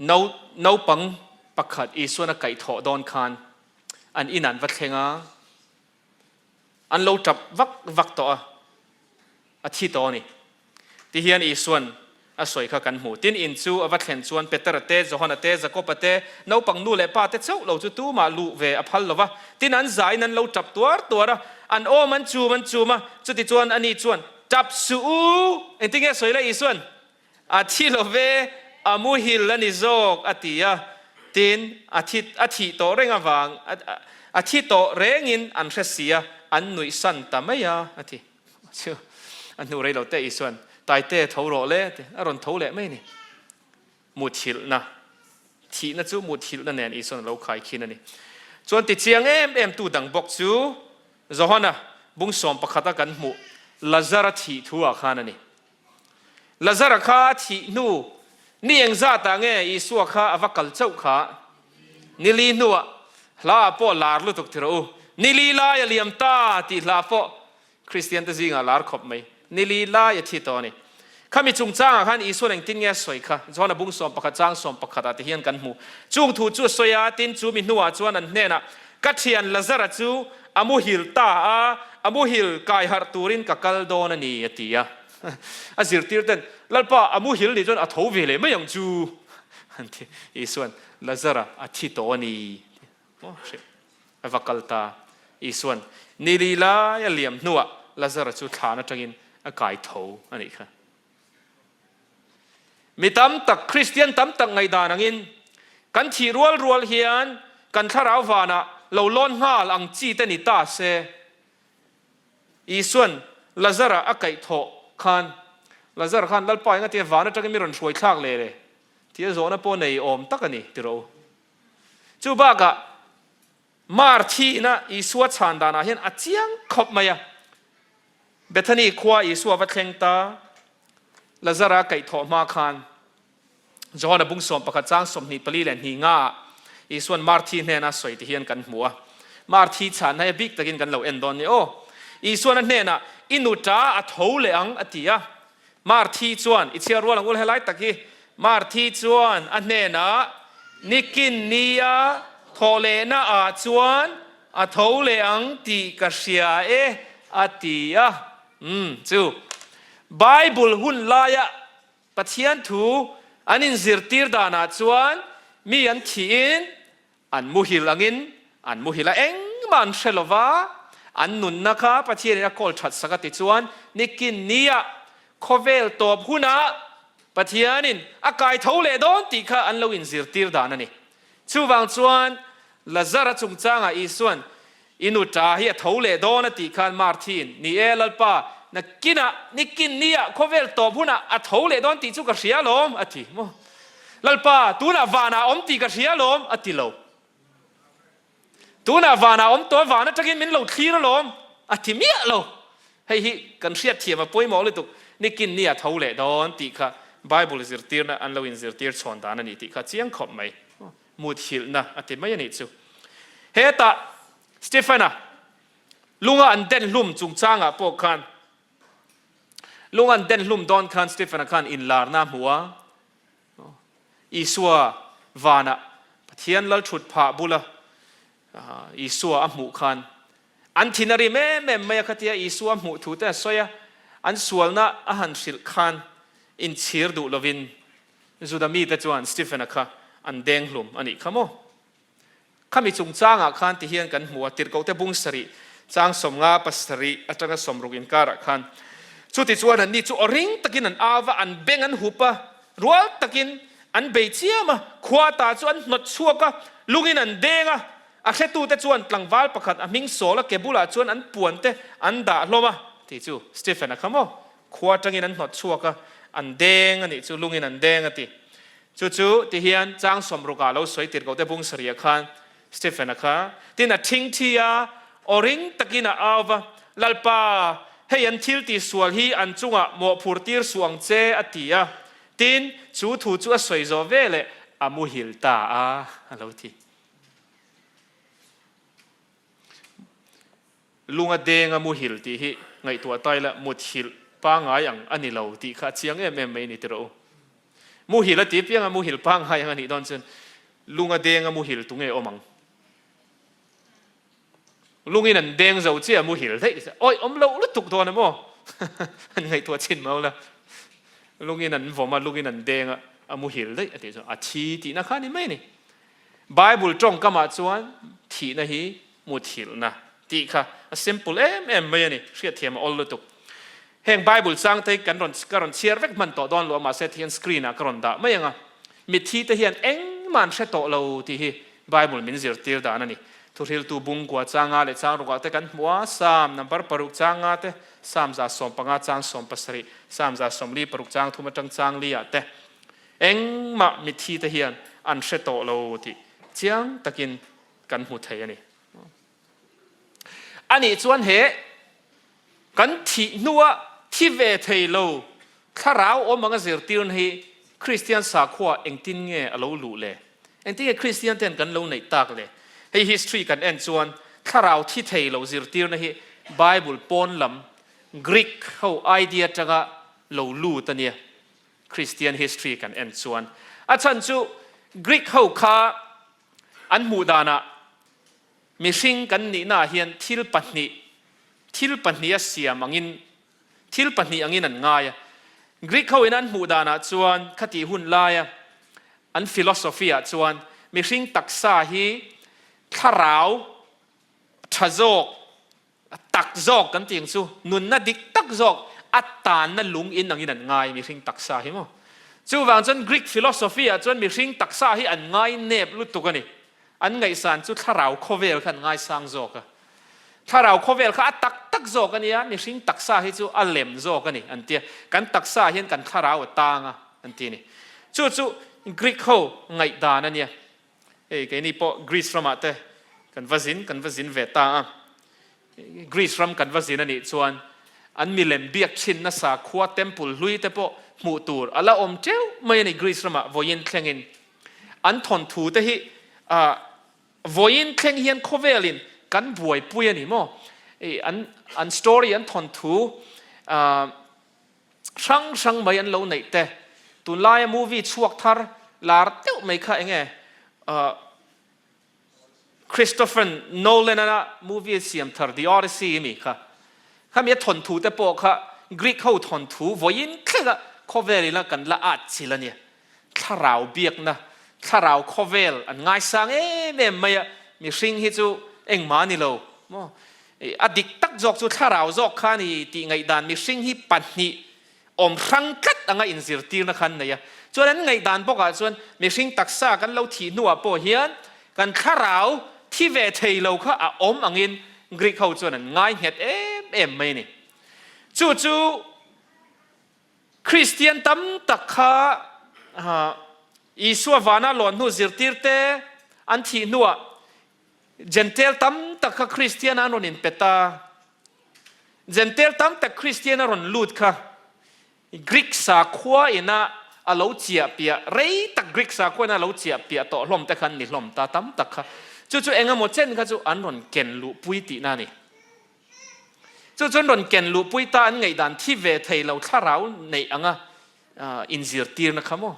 Naupang pakhat Isuan a kaihthawh dawn khan an in an va thleng a, an lo tap vak vak tawh a, a thi tawh a ni. Tihian Isuan a sawi kha kan hmu. Tin, in chu a va thlen chuan Petera te, Johana te, Jakoba te, naupang nu leh pa te chauh lo chu tumah luh ve a phal lo va. Tin, an zaiin an lo tap tuar tuar a, an awm an chum an chum a, chutichuan ani chuan, Tap suh u! Engtin nge sawi la Isuan? A thi lo ve, a muhil a ni zawk, a ti a. Tin, a thi, a thih tawh reng avang, a thi tawh rengin an hre si a, an nuih san ta mai a, a ti. Chu a hnu rei lo te Isuan, Taite, tho rawh le, a ti. A rawn tho leh mai a ni. Muthilhna, thihna chu muthilhna nen Isuan a lo khaikhin a ni. Chuan tichiang em em tu dang bawk chu Johana bung 11 a kan hmuh Lazara thih thu ah khan a ni. Lazara kha a thih hnu ni engzat ah nge Isua kha a va kal chauh kha? Ni li hnuah hla ah pawh lar lutuk ti rawh u. Ni li lai a liam ta tih hla pawh Kristian te zingah lar khawp mai. Ni li lai a thi tawh a ni. Khami chungchangah khan Isuan engtin nge a sawi kha? John-a bung 11 chang 11 ah ti hian kan hmu. Chung thu chu a sawi a, tin chu mi hnuah chuan an hnenah, Ka thian Lazara chu a muhil ta a, a muhil kai harh turin ka kal dawn a ni, a ti a. A zirtir ten, Lalpa, a muhil nih chuan a tho ve leh mai ang chu, an ti. Isuan, Lazara a thi tawh a ni. Maw hrilh a va kal ta. Isuan ni li lai a liam hnuah Lazara chu thlan atangin a kai tho a nih kha. Mi tam tak, Kristian tam tak ngaihdan angin kan thih rual rual hian kan thlarau vanah lo lawn nghal ang chi te ni ta se. Isuan Lazara a kaih thawh khan Lazara khan Lalpa engatia van atangin mi rawn hruai thlak leh le tih a zawhna pawh nei awm tak a ni ti rawh u. Chu bakah Mar thihna Isua chhan danah hian a chiang khawp mai a. Bethany khua Isua va thleng ta, Lazara kaihthawh hma khan Johana bung 11 chang 24 leh hnih ngaah Isuan Mar thi hnena sawi ti hian kan hmu a. Mar thi chhanna hi a bik takin kan lo en dawn ni aw. Isuan a hnenah, I nu ta a tho leh ang a ti a. Marthi chuan, I chhiar rual ang ul helai tak hi. Marthi chuan a hnenah, Nikin nia thawh lehna ah chuan a tho leh ang tih ka hria e, a ti a. Umm, chu Bible hun laia Pathian thu an inzirtir danah chuan mi an thihin An muhil angin an muhil a, engmah an hre lova, an nunna kha Pathianin a kawl that sak a ti chuan nikin nia. Khawvel tawp hunah Pathianin a kai tho leh dawn tih kha an lo inzirtir dan a ni. Chuvang chuan Lazara chungchangah Isua'n, I nu ṭa hi a tho leh dawn a tih khan Marthi'n, Ni e, Lalpa, nakinah, nikin niah khawvel tawp hunah a tho leh dawn tih chu ka hria alawm, a ti. Maw? Lalpa, tunah vanah a awm tih ka hria alawm, a ti lo. Tunah vanah awm tawh a, van atangin min lo thlir alawm, a ti miah lo. Hei hi kan hriatthiam a pawimawh lutuk, nikin ni a tho leh dawn tih kha Bible zirtirna an lo inzirtir chhawn dan a ni tih kha chiang khawp mai. Muthilhna a ti mai a nih chu. Hetah Stephen-a lunga an den hlum chungchangah pawh khan lunga an den hlum dawn khan Stephen-a khan inlarna a hmu a, Isua vanah Pathian lal thut phah bula Isua a hmuh khan an thin a rim em em mai a, khatia Isua a hmuh thu te a sawi a, an sualna a han hrilh khan inchhir duh lovin Juda mite chuan Stephen-a kha an deng hlum a nih kha maw? Khami chungchangah khan ti hian kan hmu a, Tirhkohte bung sarih, chang 50 pasarih atanga 60 inkarah khan. Chutichuan anni chu aw ring takin an au va, an beng an hup a, rual takin an bei chiam a, khua ta chu an hnawt chhuak a, lungin an deng a, a hretute chuan tlangval pakhat a hming sawl a ke bulah chuan an puan te an dah hlawm a, tih chu Stephen-a kha maw? Khua atangin an hnawt chhuak a, an deng a nih chu, lungin an deng a ti. Chu chu ti hian chang sawmrukah lo sawi tir ko te bung sarih khan Stephen-a kha tin a thingthi a, aw ring takin a au va, Lalpa, hei an thil tihsual hi an chungah mawhphur tir suh ang che, a ti a. Tin, chu thu chu a sawi zawh veleh a muhil ta a, a lo ti. Lunga denga muhil tih hi ngaihtuah ta ila muthilh pangngai ang a ni lo tih kha a chiang em em mai a ni tiraw u. Muhil a ti piang a muhil pangngai ang a nih dawn chuan lunga denga muhil tunge awm ang? Lungin an deng zo chiah a muhil daih awi awm loh lutuk dawn em aw? An ngaihtuah chhin mau la. Lungin an vawm a, lungin an deng a, a muhil daih a tih chuan a thi tihna kha a ni mai a ni. Bible tawngkamah chuan thihna hi muthilhna tih kha a simple em em mai a ni, hriatthiam a awl lutuk. Heng Bible chang te hi kan rawn ka rawn chhiar vek hman tawh dawn lo a, mahse thian screen ah ka rawn dah mai ang a. Mitthi te hian engmah an hre tawh lo tih hi Bible min zirtir dan a ni. Thuhriltu bungkua changa leh chang rukah te kan hmu a, Psalm number paruk changa te, Psalm 115 chang 17, Psalm 146 chang thum atang chang li ah te engmah mitthi te hian an hre tawh lo tih chiang takin kan hmu thei a ni. Anih chuan he kan thih hnua thi ve thei lo thlarau awm anga zirtirna hi Kristian sakhua engtin nge a lo luh le? Engtin nge Kristian ten kan lo neih tak le? Hei history kan en chuan thlarau thi thei lo zirtirna hi Bible pawn lam Greek ho idea atanga lo lut a nia. Kristian history kan en chuan a chhan chu Greek ho kha An hmuh danah mihring kan nihnaah hian thil pahnih, thil pahnih a siam angin, thil pahnih angin an ngai a. Greek hoin an hmuh danah chuan khatih hun laia an philosophy-ah chuan mihring taksa hi thlarau tha zawk, A tak zawk kan tih ang chu nunna dik tak zawk a tanna lung in angin an ngai mihring taksa hi maw. Chuvang chuan Greek philosophy ah chuan mihring taksa hi an ngai nep lutuk a ni. An ngaihsan chu thlarau khawvel kha an ngaisang zawk a. Thlarau khawvel kha a tak tak zawk a nia, mihring taksa hi chu a lem zawk a ni an tia. Kan taksa ah hian kan thlarau a tang a an ti a ni. Chu chu Greek ho ngaihdan a nia. Hei keini pawh Greece ramah te kan va zin kan va zin ve ta a. Greece ram kan va zin a nih chuan an milem biak thin nasa khua temple hlui te pawh hmuh tur a la awm teuh mai a ni Greece ramah vawiin thlengin. An thawnthu te hi ah vawiin thleng hian khawvelin kan buaipui a ni maw? An an story an thawnthu ah hrang hrang mai an lo neih te, tunlaia movie chhuak thar lar deuh mai kha enge Christopher Nolan-a movie siam thar The Odyssey ami kha, khami a thawnthu te pawh kha Greek ho thawnthu vawiin thlenga khawvel ila kan la at chil a nia. Thlarau biakna, thlarau khawvel an ngaisang em em mai a, mihring hi chu engmah a ni lo maw? A dik tak zawk chu thlarau zawk kha a ni tih ngaihdan mihring hi pahnih Awm hrang tlat anga inzirtirna kha an nei a. Chuan an ngaihdan bawkah chuan mihring taksa kan lo thih hnuah pawh hian kan thlarau thi ve thei lo kha a awm angin Greek ho chuan an ngai nghet em em mai a ni. Chu chu Kristian tam tak kha Isua vana lawn hnu zirtirte an thih hnuah Jentail tam tak kha Kristian an rawn inpe ta. Jentail tam tak Kristian a rawn lut kha Greek sakhua ina a lo chiah piah, rei tak Greek sakhua ina a lo chiah piah tawh hlawm te kha an ni hlawm ta tam tak kha. Chu chu engemaw chen kha chu an rawn ken luhpui tihna a ni. Chu chu an rawn ken luhpui ta an ngaihdan thi ve thei lo thlarau neih anga inzirtirna kha maw?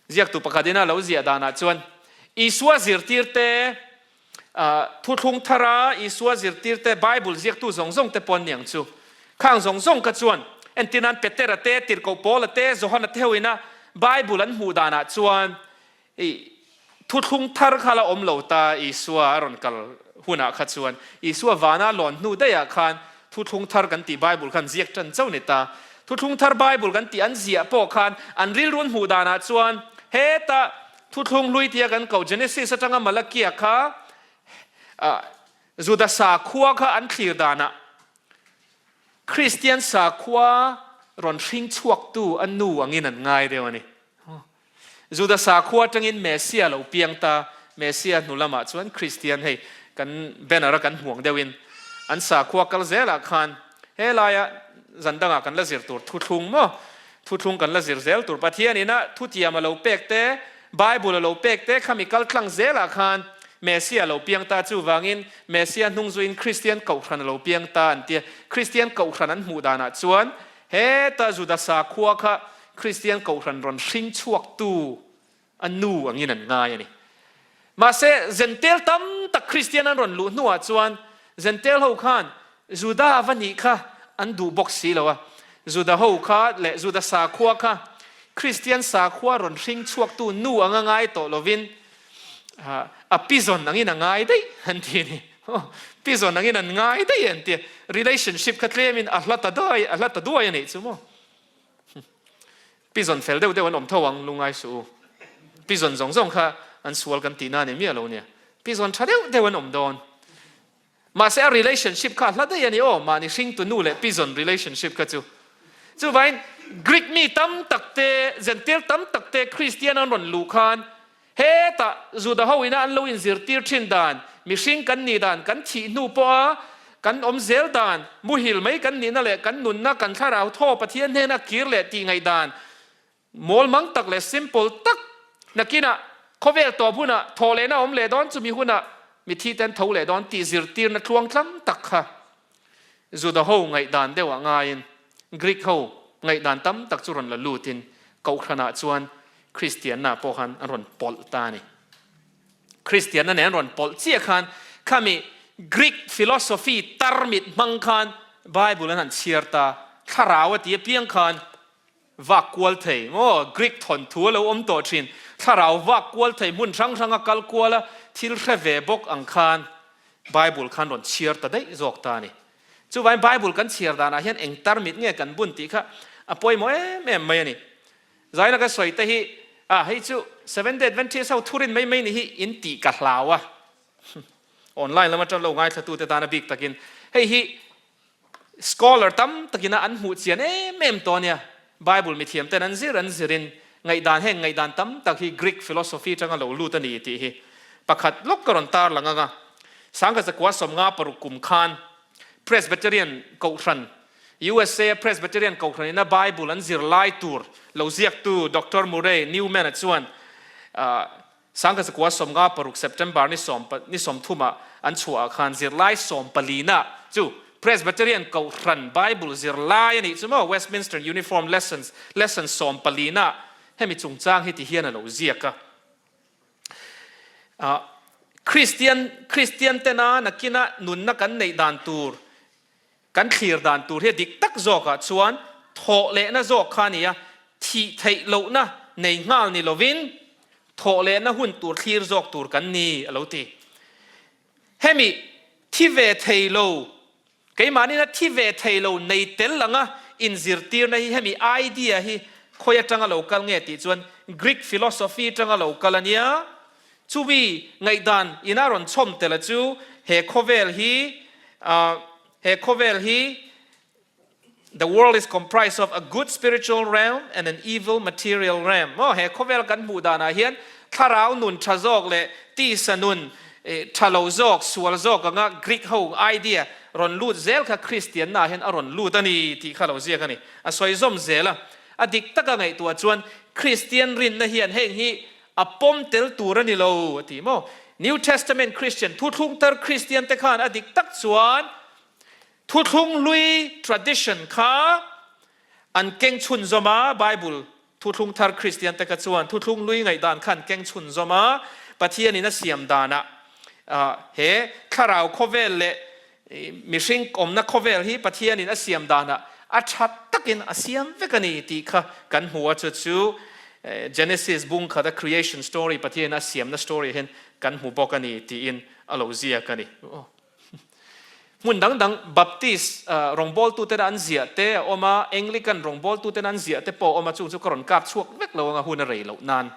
Ziaktu pakhatin a lo ziah danah chuan Isua zirtirte thuthlung thara Isua zirtirte Bible ziaktu zawng zawng te pawh an ni ang chu. Khang zawng zawng kha chuan entir nan Petera te, Tirhkoh Paula te, Johana te ho ina Bible an hmuh danah chuan I thuthlung thar kha la awm lo ta, Isua a rawn kal hunah kha chuan Isua vana lawn hnu daihah khan thuthlung thar kan tih Bible khan ziak tan chauh ni ta. Thuthlung thar Bible kan tih an ziah pawh khan an rilru an hmuh danah chuan heta thuthlung hlui tia kan koh Genesis atanga Malakia kha Juda sakhua kha an thlir danah Kristian sakhua rawn hring chhuaktu a nu angin an ngai deuh a ni. Juda sakhua atangin Messia lo piang ta, Messia hnu lamah chuan Kristian hei kan banner a kan hmuang deuhin an sakhua kal zelah khan helaia zan dangah kan la zir tur thuthlung maw? Thuthlung kan la zir zel tur Pathian ina thutiam a lo pek te, Bible a lo pek te khami kal tlang zelah khan Messia lo piang ta chuvangin Messia hnung zuiin Kristian kohhran a lo piang ta an tia. Kristian kohhran an hmuh danah chuan Heta Juda sakhua kha Kristian kohhran rawn hring chhuaktu a nu angin an ngai a ni. Mahse, Jentail tam tak Kristian an rawn luh hnuah chuan Jentail ho khan Juda va nih kha an duh bawk si lo a. Juda ho kha leh Juda sakhua kha Kristian sakhua rawn hring chhuaktu nu anga ngai tawh lovin a pizawn angin a ngai daih an ti a ni. Pizawn angin an ngai daih an ti a. Relationship kha tlemin a hla ta duai, a hla ta duai a nih chu maw. Pizawn fel deuh deuh an awm tho ang, lungngai suh u. Pizawn zawng zawng kha an sual kan tihna a ni miah lo nia. Pizawn tha deuh deuh an awm dawn. Mahse a relationship kha a hla daih a ni aw, mahni hringtu nu leh pizawn relationship kha chu. Chuvain Greek mi tam tak te, Gentile tam tak te Kristian an rawn luh khan hetah Juda ho ina an lo inzirtir thin dan, mihring kan nih dan, kan thih hnu pawha kan awm zel dan, muhil mai kan nihna leh kan nunna, kan thlarau thaw Pathian hnena kir leh tih ngaih dan, Mawl mang tak leh simple tak nakinah khawvel tawp hunah thawh lehna awm leh dawn chumi hunah mithi ten tho leh dawn tih zirtirna tluang tlam tak kha Juda ho ngaihdan deuhah ngaiin Greek ho ngaihdan tam tak chu rawn la lutin Kohhranah chuan Kristianna pawh khan an rawn pawlh ta a ni. Kristianna nen an rawn pawlh chiah khan khami Greek philosophy tarmit hmang khan Bible an han chhiar ta, thlarau a ti apiang khan Vak kual thei maw? Greek thawnthu a lo awm tawh thin. Thlarau vak kual thei hmun hrang hranga kal kual a thil hre ve bawk ang khan Bible khan rawn chhiar ta daih zawk ta a ni. Chuvangin Bible kan chhiar danah hian eng tarmit nge kan bun tih kha a pawimawh em em mai a ni. Zaina ka sawi te hi ah hei chu Seventh Day Adventist ho thurin mai mai ni hi in tih ka hlau a. Online lama tan lo ngaithlatute tan a bik takin hei hi Scholar tam takina an hmuh chian em em tawh ania. Bible mithiam ten an zir an zirin ngaihdan heng ngaihdan tam tak hi Greek philosophy atanga lo lut a ni tih hi pakhat lawk ka rawn tar lang anga. Sangkazakua 56 kum khan Presbyterian Kohhran, USA a Presbyterian Kohhran ina Bible an zir lai tur lo ziaktu Doctor Murray Newman-a chuan 1956 September ni sawm ni sawmthumah an chhuahah khan zirlai sawmpalina chu Presbyterian Kohhran Bible zirlai a nih chu maw Westminster Uniform Lessons lesson sawmpalina hemi chungchang hi ti hian a lo ziak a. Kristian Kristian tena nakina nunna kan neih dan tur Kan thlir dan tur hi a dik tak zawkah chuan thawh lehna zawk kha a ni a, thih theih lohna nei nghal ni lovin thawh lehna hun tur thlir zawk tur kan ni a lo ti. Hemi thi ve thei lo, keimahni na thi ve thei lo nei tel anga inzirtirna hi hemi idea hi khawi atanga lo kal nge tih chuan Greek philosophy atanga lo kal a nia. Chumi ngaihdan ina rawn chhawm tel a chu he khawvel hi he khawvel hi The world is comprised of a good spiritual realm and an evil material realm. Maw he khawvel kan hmuh danah hian thlarau nun tha zawk leh tisa nun tha lo zawk, sual zawk anga Greek ho idea rawn lut zel kha Kristianna hian a rawn lut a ni tih kha lo ziak a ni. A sawi zawm zel a. A dik taka ngaihtuah chuan Kristian rinna hian heng hi a pawm tel tur a ni lo a ti maw. New Testament Christian, thuthlung tar Kristian te khan a dik tak chuan Thuthlung hlui tradition kha an keng chhunzawm a, Bible Thuthlung Thar Kristian te kha chuan Thuthlung hlui ngaihdan kha an keng chhunzawm a, Pathianin a siam danah he thlarau khawvel leh mihring awmna khawvel hi Pathianin a siam danah a tha takin a siam vek a ni tih kha kan hmu a, chu chu Genesis bung khata creation story Pathianin a siamna story hian kan hmu bawk a ni tiin a lo ziak a ni. Hmun dang dang Baptist rawngbawltuten an ziah te a awm a, Anglican rawngbawltuten an ziah te pawh a awm a, chung chu ka rawn kap chhuak vek lo anga hun a rei loh nan.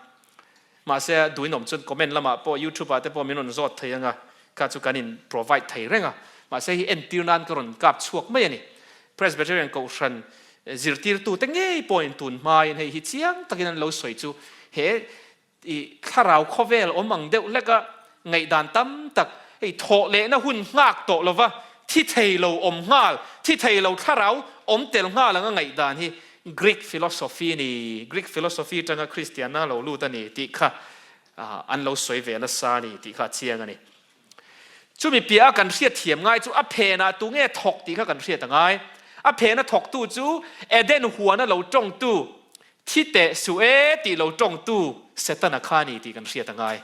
Mahse duinawm chuan comment lamah pawh YouTube ah te pawh min rawn zawt thei anga kha chu kan in provide thei reng a. Mahse hi entir nan ka rawn kap chhuak mai a ni. Presbyterian Kohhran zirtirtute ngei pawhin tun hmain hei hi chiang takin an lo sawi chu he I thlarau khawvel awm ang deuh hlek a, ngaihdan tam tak, hei thawh lehna hun nghak tawh lova thi thei lo awm nghal, thi thei lo thlarau awm tel nghal anga ngaihdan hi Greek philosophy a ni, Greek philosophy atanga Kristianna lo lut a ni tih kha an lo sawi ve nasa a ni tih kha a chiang a ni. Chumi piah a kan hriat thiam ngai chu a phenah tunge thawk tih kha kan hriat a ngai. A phena thawktu chu Eden huana lo tawngtu, thi teh suh e tih lo tawngtu Setana kha a ni tih kan hriat a ngai.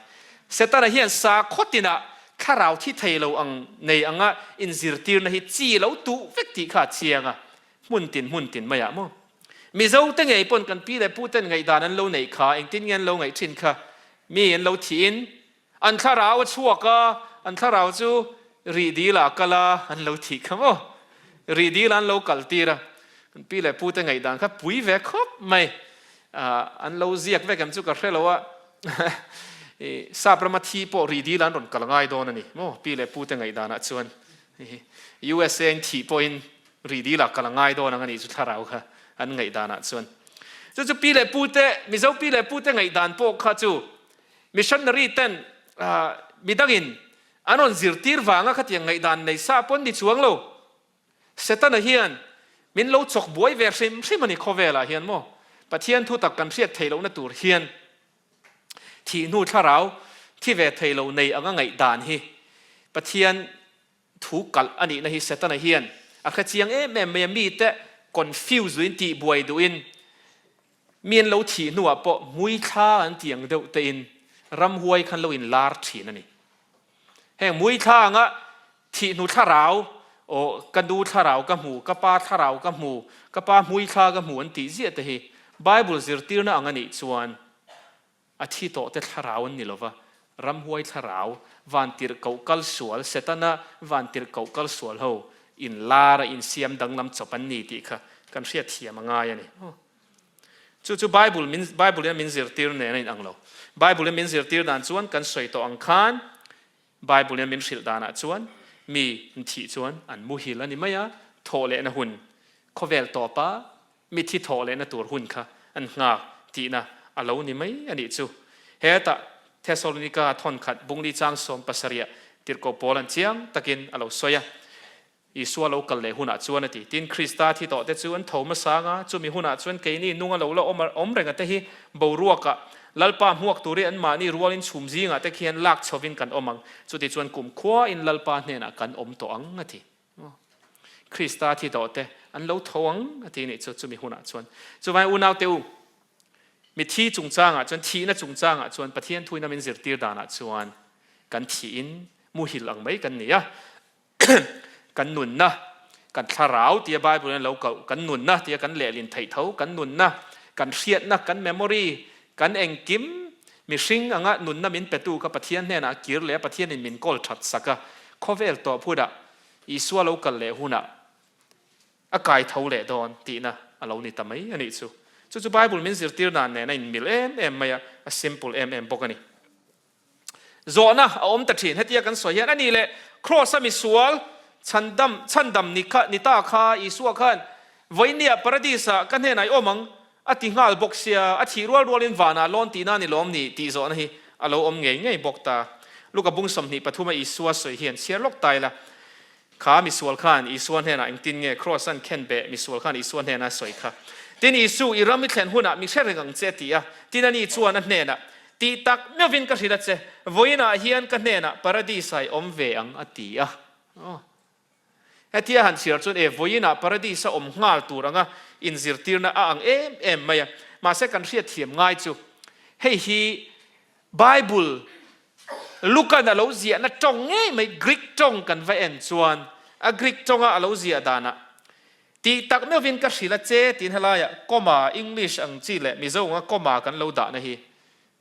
Setana hian sakhaw tinah thlarau thi thei lo ang nei anga inzirtirna hi chi lo tuh vek tih kha a chiang a, hmun tin hmun tin maiah maw. Mizo te ngei pawn kan pi leh pu ten ngaihdan an lo neih kha engtin nge an lo ngaih thin kha mi an lo thihin An thlarau a chhuak a, an thlarau chu rih dil ah a kal a, an lo thih kha maw? Rih dil ah an lo kal tir a, kan pi leh pu te ngaihdan kha pui ve khawp mai. An lo ziak vek em chu ka hre lo a, sap rama thi pawh rih dil ah an rawn kal ngai dawn a ni maw? Pi leh pu te ngaihdan ah chuan USA in thih pawhin rih dil ah kal a ngai dawn ang a nih chu thlarau kha an ngaihdan ah chuan. Chu chu pi leh pu te, Mizo pi leh pu te ngaihdan pawh kha chu Missionary ten midangin an rawn zirtir vanga khatiang ngaihdan nei sa pawn ni chuang lo. Setana hian min lo chawk buai ve hrim hrim a ni khawvelah hian maw? Pathian thu tak kan hriat theih lohna tur hian thih hnu thlarau thi ve thei lo nei anga ngaihdan hi Pathian Thu kalh a nihna hi Setana hian a hre chiang em em mai a, mite confuse duhin tihbuai duhin mi an lo thih hnuah pawh hmui thla an tih ang deuh tein ramhuai khan lo inlar thin a ni. Heng hmui thla anga thih hnu thlarau, aw ka nu thlarau ka hmu, ka pa thlarau ka hmu, ka pa hmui thla ka hmu an tih ziah te hi Bible zirtirna ang a nih chuan A thi tawhte thlarau an ni lova, ramhuai thlarau, vantirhkoh kal sual, Setana vantirhkoh kal sual ho inlar a insiam danglam chawp an ni tih kha kan hriat thiam a ngai a ni. Chu chu Bible min Bible in a min zirtir nen a inang lo. Bible in min zirtir dan chuan kan sawi tawh ang khan Bible in min hrilh danah chuan mi thih chuan an muhil a ni mai a, thawh lehna hun khawvel tawpa Mithi thawh lehna tur hun kha an nghak tihna a lo ni mai a nih chu. Hetah Thesalonika thawnkhat bungli chang 70ah tirhkoh pawl an chiang takin a lo sawi a, Isua lo kal leh hunah chuan a ti. Tin, Krista thi tawhte chu an tho hmasa ang a, chumi hunah chuan keini nunga lo la awm awm renga te hi boruakah Lalpa hmuak turin anmahni rualin chhum zingah te khian lak chhovin kan awm ang. Chutichuan kumkhuain Lalpa hnenah kan awm tawh ang a ti. Krista thi tawh te an lo tho ang a ti nih chu chumi hunah chuan. Chuvangin unaute u, mithi chungchangah chuan, thihna chungchangah chuan Pathian thuina min zirtir danah chuan kan thihin muhil ang mai kan ni a. Kan nunna, kan thlarau tia Bible in lo koh, kan nunna tia kan lehlin theih tho, kan nunna, kan hriatna, kan memory, kan engkim mihring anga nunna min petu kha Pathian hnenah kir leh a, Pathianin min kawl that sak a, khawvel tawp hunah Isua lo kal leh hunah A kai tho leh dawn tihna a lo ni ta mai a nih chu. Chu chu Bible min zirtir dan nen a inmil em em mai a, a simple em em bawk a ni. Zawhna a awm ta thin. Hetia kan sawi hian a nih leh Kraws-a misual chhandam chhandam ni kha ni ta kha Isua khan vawinia Paradis-ah ka hnenah i awm ang a ti nghal bawk sia, a thih rual rualin vanah lawn tihna a ni lawm ni tih zawhna hi a lo awm ngei ngei bawk ta. Luka bung 23 a Isua sawi hian chhiar lawk ta ila. Kha misual khan Isua hnenah engtin nge Kraws an khen beh misual khan Isua hnena a sawi kha. Tin, Isu, i ram i thlen hunah mi hre reng ang che a ti a. Tin, ani chuan a hnenah, Tih tak meuhvin ka hrilh a che, vawiinah hian ka hnenah Paradis-ah i awm ve ang a ti a. Aw. Hetia han chhiar chuan e, vawiinah Paradis-a awm nghal tur anga inzirtirna a ang em em mai a. Mahse kan hriatthiam ngai chu hei hi Bible Lukan a lo ziahna tawng ngei mai Greek tawng kan va en chuan a Greek tawnga a lo ziah danah tih tak meuhvin ka hrilh a che tiin helaiah comma English ang chi leh Mizo anga comma kan lo dahna hi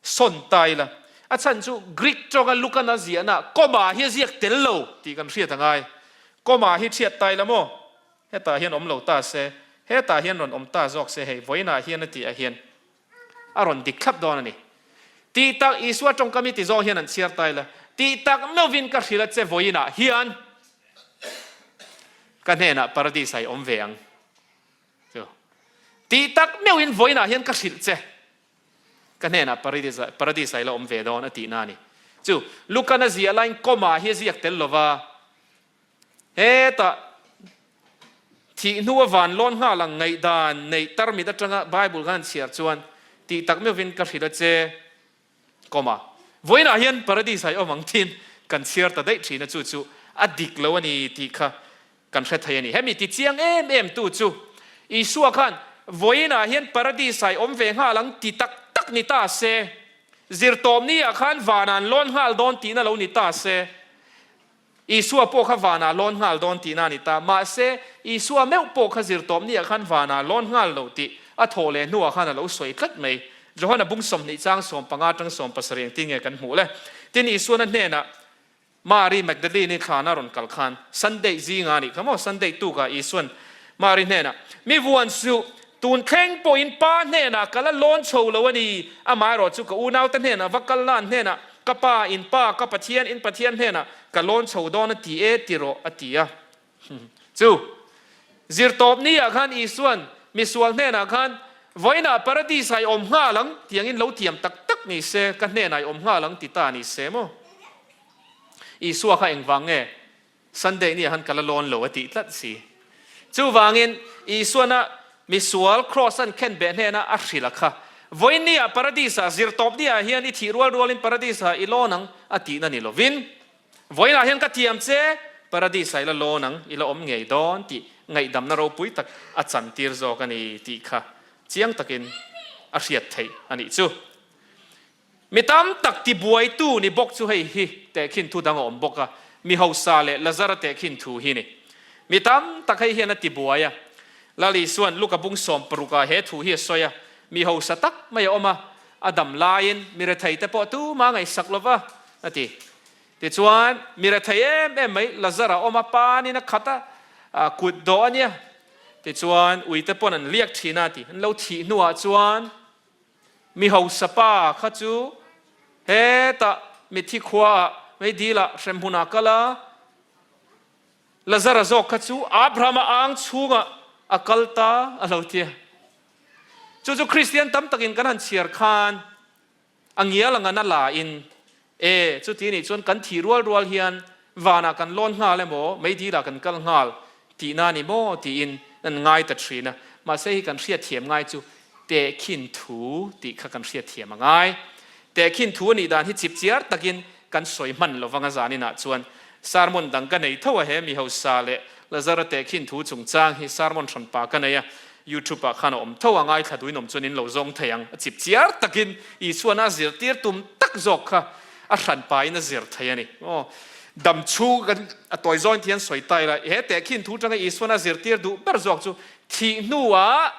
sawn ta ila a chhan chu Greek tawnga Lukan a ziahna comma hi a ziak tel lo tih kan hriat a ngai. Comma hi thiat ta ila maw? Hetah hian awm lo ta se, hetah hian rawn awm ta zawk se hei vawiinah hian a tih ah hian A rawn dik thlap dawn a ni. Tih tak Isua tawngkam hi ti zawng hian an chhiar ta ila, tih tak meuhvin ka hrilh a che vawiinah hian ka hnenah paradis ah i awm ve ang. Chu. Tih tak meuhin vawiinah hian ka hrilh che ka hnenah paradis ah paradis ah i la awm ve dawn a tihna a ni. Chu. Lukan a ziah laiin comma hi a ziak tel lova. Hetah thih hnua van lawn nghal ang ngaihdan neih tarmit atanga Bible khan chhiar chuan tih tak meuhvin ka hrilh a che comma vawiinah hian paradise ah i awm ang tiin kan chhiar ta daih thin a chu chu a dik lo a ni tih kha kan hre thei a ni. Hemi ti chiang em em tu chu Isua khan vawiinah hian paradise ah i awm ve nghal ang ti tak tak ni ta se, zirtawpni ah khan vanah an lawn nghal dawn tihna lo ni ta se, Isua pawh kha vanah lawn nghal dawn tihna a ni ta. Mahse, Isua meuh pawh kha zirtawpniah khan vanah lawn nghal lo tih a thawh leh hnuah khan a lo sawi tlat mai. Johana bung 20 chang 15 atang 17 engtin nge kan hmuh le? Tin, Isuana hnenah Mari Magdalene-i thlana rawn kal khan Sunday zinga a nih kha maw? Sunday tukah Isuan Mari hnenah, Mi vuan suh, tun thleng pawhin Pa hnenah ka la lawn chho lo a ni, amaherawh chu ka unaute hnenah va kal la an hnenah Ka Pa, in Pa, ka Pathian, in Pathian hnenah ka lawn chho dawn a ti e ti rawh a ti a. Chu zirtawp ni ah khan Isuan misual hnenah khan, Vawiinah Paradis ah i awm nghal ang tiangin lo tiam tak tak ni se, ka hnenah i awm nghal ang ti ta ni se maw? Isua kha engvang nge? Sunday ni ah khan ka la lawn lo a tih tlat si. Chuvangin Isuana misual Kraws an khen beh hnena a hrilh a kha, Vawiin ni ah Paradis ah zirtawp ni ah hian i thih rual rualin Paradis ah i lawn ang a tihna ni lovin, Vawiin ah hian ka tiam che, Paradis ah i la lawn ang, i la awm ngei dawn tih ngaihdamna ropui tak a chantir zawk a ni tih kha chiang takin a hriat theih a nih chu. Mi tam tak tibuaitu ni bawk chu hei hi tehkhin thu dang a awm bawk a, mi hausa leh Lazara tehkhin thu hi ni. Mi tam tak hei hian a tibuai a. Lal Isua'n Luka bung 60 ah he thu hi a sawi a, mi hausa tak mai a awm a, a dam laiin mi rethei te pawh tuma ngaihsak lo va, a ti. Tichuan, mi rethei em em mai Lazara awm a, panin a khat a, kut dawh a nia. Tichuan, uite pawn an liak thin a, a ti. An lo thih hnuah chuan Mi hausa pa kha chu hetah mitthi khuaah meidilah hremhmunah kal a, Lazara zawk kha chu Abrahama ang chhungah a kal ta a lo ti a. Chu chu Kristian tam takin kan han chhiar khan a ngial anga na la in, E, chuti nih chuan kan thih rual rual hian vanah kan lawn nghal emaw, meidilah kan kal nghal tihna a ni maw tiin an ngai ta thin a. Mahse hi kan hriatthiam ngai chu tehkhin thu tih kha kan hriatthiam a ngai. Tehkhin thu a nih dan hi chipchiar takin kan sawi hman lo vang a zaninah chuan sermon dang ka nei tho a he mi hausa leh Lazara tehkhin thu chungchang hi sermon hranpa ka nei a. YouTube ah khan a awm tho a, ngaithla duin awm chuan in lo zawng thei ang. A chip chiar takin Isuan a zirtir tum tak zawk kha a hran pain a zir thei a ni. Aw, dam chhung kan a tawi zawng hian sawi ta ila, he tehkhin thu tanga Isuan a zirtir duh ber zawk chu thih hnuah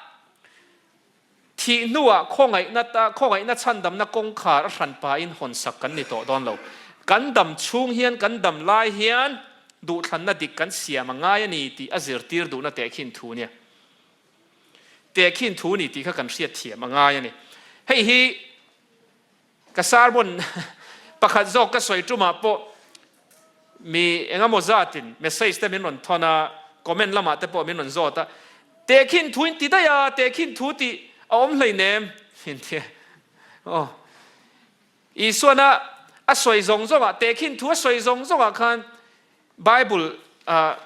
thih hnuah khawngaihna ta khawngaihna chhandamna kawngkhar a hran pain hawnsak kan ni tawh dawn lo. Kan dam chhung hian kan dam lai hian. duhthlanna dik kan siam a ngai a ni tih a zirtir duhna tehkhin thu nia. Tehkhin thu ni tih kha kan hriatthiam a ngai a ni. Hei hi ka sermon pakhat zawk ka sawi tumah pawh mi engemaw zatin message te min rawn thawn a, comment lamah te pawh min rawn zawt a, Tehkhin thu in ti daih a, tehkhin thu tih a awm hleinem min ti a. Aw. Isuana a sawi zawng zawngah, tehkhin thu a sawi zawng zawngah khan Bible ah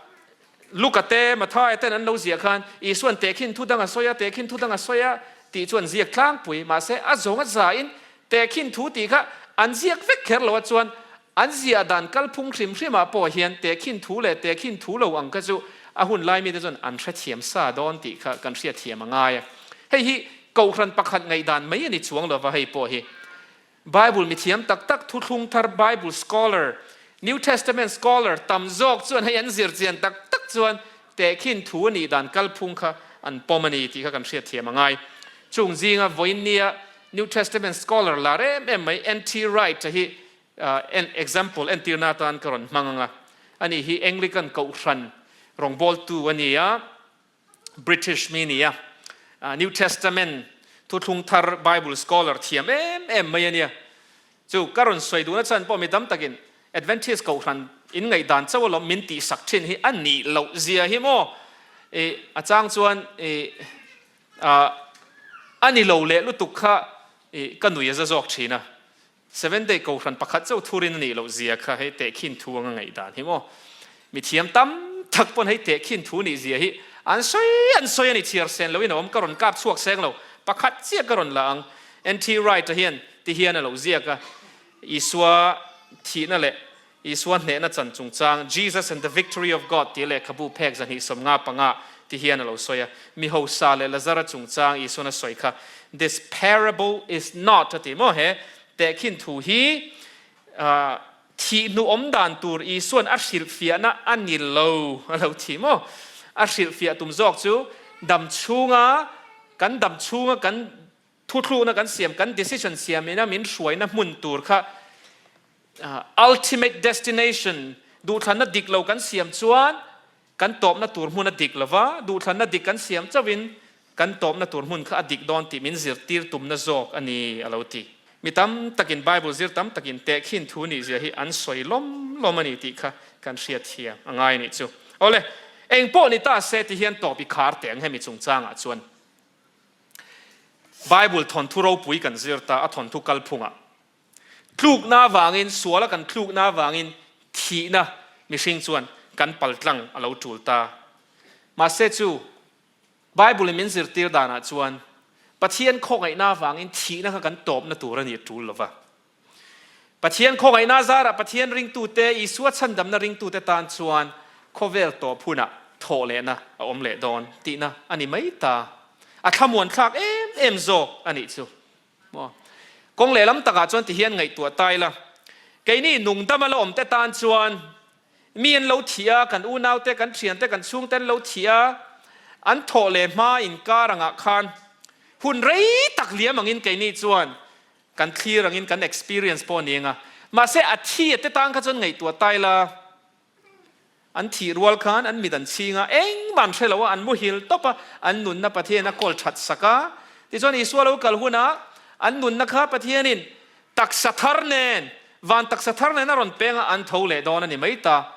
Luka te, Mathaia ten an lo ziah khan Isuan tehkhin thu dang a sawi a, tehkhin thu dang a sawi a tih chu an ziak tlangpui. Mahse a zawng a zain tehkhin thu tih kha an ziak vek kher lo a chuan an ziah dan kalphung hrim hrimah pawh hian tehkhin thu leh tehkhin thu lo ang kha chu a hun lai mite chuan an hrethiam sa dawn tih kha kan hriatthiam a ngai a. Hei hi Kohhran pakhat ngaihdan mai a ni chuang lova hei pawh hi Bible mithiam tak tak thuthlung thar Bible scholar, New Testament scholar tam zawk chuan hei an zir chian tak tak chuan tehkhin thu a nih dan kalphung kha an pawm a ni tih kha kan hriatthiam a ngai. Chung zinga vawiinnia New Testament scholar lar em em mai NT Wright-a hi example entirna atan ka rawn hmang ang a, ani hi Anglican kohhran rawngbawltu a ni a, British mi nia, New Testament thuthlung thar Bible scholar thiam em em mai a nia. Chu ka rawn sawi duhna chhan pawh mi tam takin Adventist kohhran in ngaihdan chauh alawm min tihsak thin hi a nih loh zia hi maw i a chang chuan i a ni lo leh lutuk kha i ka nui a za zawk thin a. Seventh Day Kohhran pakhat chauh thurin a nih loh zia kha hei tehkhin thu anga ngaihdan hi maw? Mithiam tam tak pawn hei tehkhin thu nih zia hi an sawi an sawi a ni chhiar sen loin a awm ka rawn kap chhuak seng lo pakhat chiah ka rawn la ang NT Wright-a hian ti hian a lo ziak a Isua thihna leh Isua hnehna chan chungchang, Jesus and the Victory of God tih lehkhabu phek 255 ti hian a lo sawi a. Mi hausa leh Lazara chungchang Isuan a sawi kha, This parable is not a ti maw he tehkhin thu hi thih hnu awm dan tur Isuan a hrilhfiahna a ni lo a lo ti maw? A hrilhfiah tum zawk chu dam chhunga kan dam chhunga kan Thuthlukna kan siam, kan decision siamina min hruaina hmun tur kha ultimate destination, duhthlanna dik lo kan siam chuan kan tawpna tur hmun a dik lo va, duhthlanna dik kan siam chauhin kan tawpna tur hmun kha a dik dawn tih min zirtir tumna zawk a ni, a lo ti. Mi tam takin Bible zir tam takin tehkhin thu nih zia hi an sawi lawm lawm a ni tih kha kan hriatthiam a ngai a nih chu. Awle, eng pawh ni ta se ti hian tawp i khar teh ang hemi chungchangah chuan. Bible thawnthu ropui kan zir ta, a thawnthu kalphungah. Tlukna avangin, suala kan tlukna avangin thihna mihring chuan kan paltlang a lo tul ta. Mahse chu Bible in min zirtir danah chuan Pathian khawngaihna avangin thihna kha kan tawpna tur a ni a tul lova. Pathian khawngaihna zarah Pathian ringtute, Isua chhandamna ringtute tan chuan khawvel tawp hunah thawh lehna a awm leh dawn tihna a ni mai ta. A thlamuan thlak em em zawk a nih chu. Maw? Kawng lehlam takah chuan tihian ngaihtuah ta ila, keini nungdama la awmte tan chuan Mi an lo thih a, kan unaute, kan thiante, kan chhungte an lo thih a, an thawh leh hma inkar angah khan hun rei tak liam angin keini chuan kan thlir angin kan experience pawh a ni anga. Mahse a thi a te tan kha chuan ngaihtuah ta ila, an thih rual khan an mit an chhing a, engmah an hre lo a, an muhil tawp a, an nunna Pathian a kawl that sak a. Tichuan Isua lo kal hunah an nunna kha Pathianin Taksa thar nen, van taksa thar nen a rawn peng a, an tho leh dawn a ni mai ta.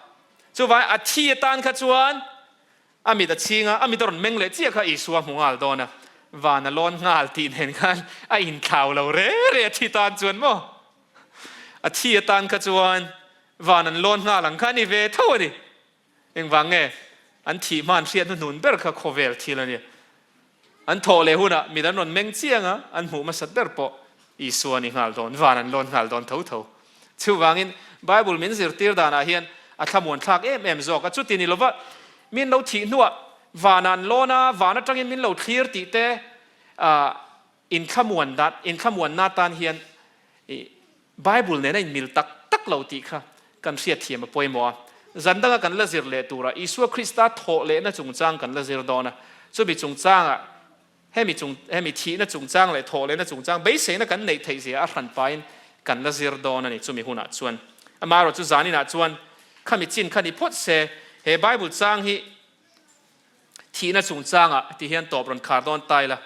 Chuvangin a thi atan kha chuan a mit a chhing a, a mit a rawn meng leh chiah kha Isua hmu nghal dawn a, van a lawn nghal tih nen khan a inthlau lo re re a thi tan chuan maw? A thi atan kha chuan van an lawn nghal ang kha a ni ve tho a ni. Engvang nge an thih hma an hriat hnuhnun ber kha khawvel thil a ni. An thawh leh hunah mit an rawn meng chiang a, an hmuh hmasat ber pawh Isua a ni nghal dawn, van an lawn nghal dawn tho tho. Chuvangin Bible min zirtir danah hian a thlamuan thlak em em zawk a, chuti ni lova min lo thih hnuah vanah an lawn a, van atangin min lo thlir tih te inthlamuan dan, inthlamuanna atan hian Bible nena inmil tak tak lo tih kha kan hriatthiam a pawimawh a. Zan danga kan la zir leh turah Isua Krista thawh lehna chungchang kan la zir dawn a. Chumi chungchangah hemi chung hemi thihna chungchang leh thawh lehna chungchang beiseina kan neih theih zia a hran pahin kan la zir dawn a ni chumi hunah chuan. Amaherawhchu zaninah chuan. Khami chin kha ni phawt se, he Bible chang hi thihna chungchangah ti hian tawp rawn khar dawn ta ila.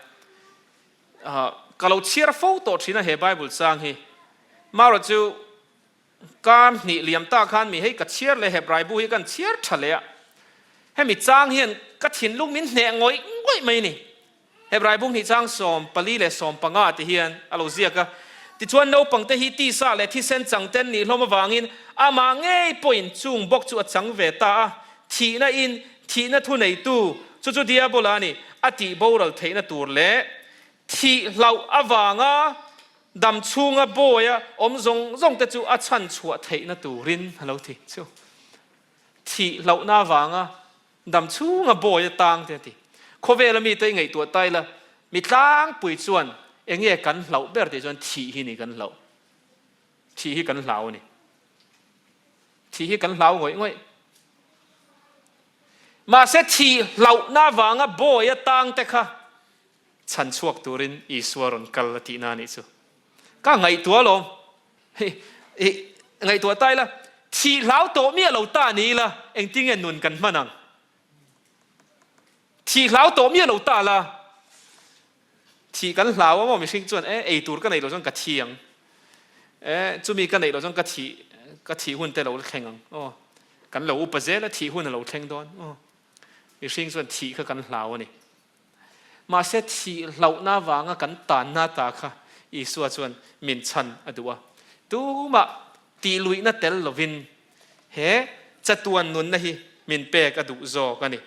Ka lo chhiar fo tawh thin a he Bible chang hi. Marawh chu kar hnih liam ta khan mi hei ka chhiar leh Hebrai bu hi kan chhiar tha leh a. Hemi chang hian ka thinlung min hneh ngawih ngawih mai ni. Hebrai bu hnih chang 14 leh 15 ti hian a lo ziak a. Tichuan naupangte hi tisa leh thisen changten nih hlawm avangin amah ngei pawhin chung bawk chu a chang ve ta a. Thihna in thihna thuneitu chu chu Diabola a ni a tih boral theihna tur leh thih hlauh avanga dam chhunga bawia awm zawng zawng te chu a chhan chhuah theihna turin a lo ti chu. Thih hlauhna avanga dam chhunga bawi a tang te a ti. Khawvela mite i ngaihtuah ta ila, mi tlangpui chuan enge kan hlauh ber tih chuan thih hi ni kan hlauh. Thih hi kan hlau a ni. Thih hi kan hlau ngawih ngawih. Mahse thih hlauhna avanga bawi a tang te kha chhan chhuak turin Isua rawn kal a tihna a nih chu. Ka ngaihtuah alawm. Hi, hi, ngaihtuah ta ila, thih hlau tawh miah lo ta ni ila, engtinge nun kan hman ang? Thih hlau tawh miah lo ta la, thih kan hlau a maw mihring chuan, e, ei tur ka neih loh chuan ka thi ang. E, chumi ka neih loh chuan ka thih, ka thih hun te lo thleng ang. Aw, kan lo upa zel a, thih hun a lo thleng dawn. Aw, mihring chuan thih kha kan hlau a ni. Mahse thih hlauhna avanga kan tanna ta kha Isua chuan min chhan a duh a. Tumah tihluihna tel lovin he chatuan nunna hi min pek a duh zawk a ni.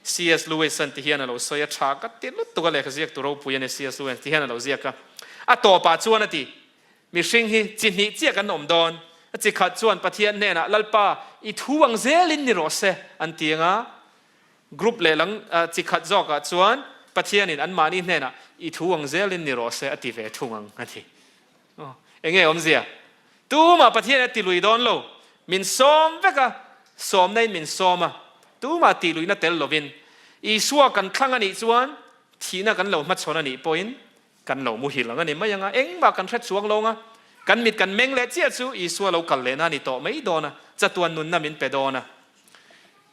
CS Lewis-a'n ti hian a lo sawi a, tha ka ti lutuk a lehkha ziaktu ropui a ni CS Lewis ti hian a lo ziak a. A tawpah chuan a ti, Mihring hi chi hnih chiah kan awm dawn. A chi khat chuan Pathian hnenah, Lalpa, i thu ang zelin ni rawh se, an ti ang a. Group lehlang chi khat zawkah chuan Pathianin anmahni hnenah i thu ang zelin ni rawh se a ti ve thung ang a ti. Aw, enge awmzia? Tumah Pathian a ti lui dawn lo. Min sawm vek a, sawmna in min sawm a. Tumah tih luihna tel lovin Isua kan thlang a nih chuan thihna kan lo hmachhawn a nih pawhin kan lo muhil ang a ni mai ang a, engmah kan hre chuang lo ang a. Kan mit kan meng leh chiah chu Isua lo kal lehna a ni tawh mai dawn a, chatuan nunna min pe dawn a.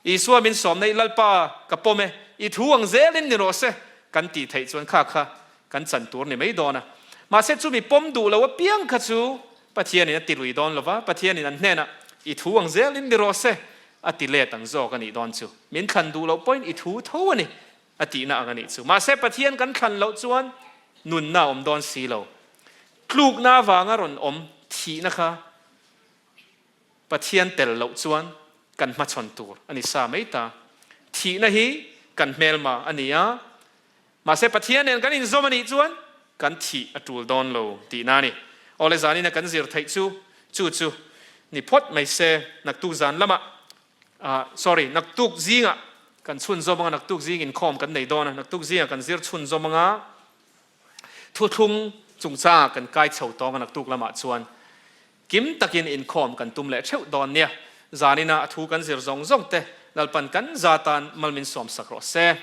Isua min sawm neih Lalpa ka pawm e, i thu ang zelin ni rawh se kan tih theih chuan kha kha kan chan tur ni mai dawn a. Mahse chumi pawm duh lo apiang kha chu Pathianin a ti lui dawn lo va, Pathianin an hnenah i thu ang zelin ni rawh se a ti let ang zawk a nih dawn chu. Min thlan duh loh pawhin i thu tho a ni a tihna ang a nih chu. Mahse Pathian kan thlan loh chuan nunna a awm dawn si lo. Tlukna avanga rawn awm thihna kha Pathian tel loh chuan kan hmachhawn tur a ni sa mai ta. Thihna hi kan hmelma a ni a, mahse Pathian nen kan inzawm a nih chuan kan thih a tul dawn lo tihna a ni. Awle zanina kan zir theih chu chu chu ni phawt mai se, naktuk zan lamah, sorry, naktuk zingah kan chhunzawm anga, naktuk zing inkhawm kan nei dawn a, naktuk zingah kan zir chhunzawm anga, Thuthlung chungchangah kan kai chho tawng a naktuk lamah chuan kim takin inkhawm kan tum leh theuh dawn nia. Zanina a thu kan zir zawng zawng te Lalpan kan za tan mal min sawmsak rawh se.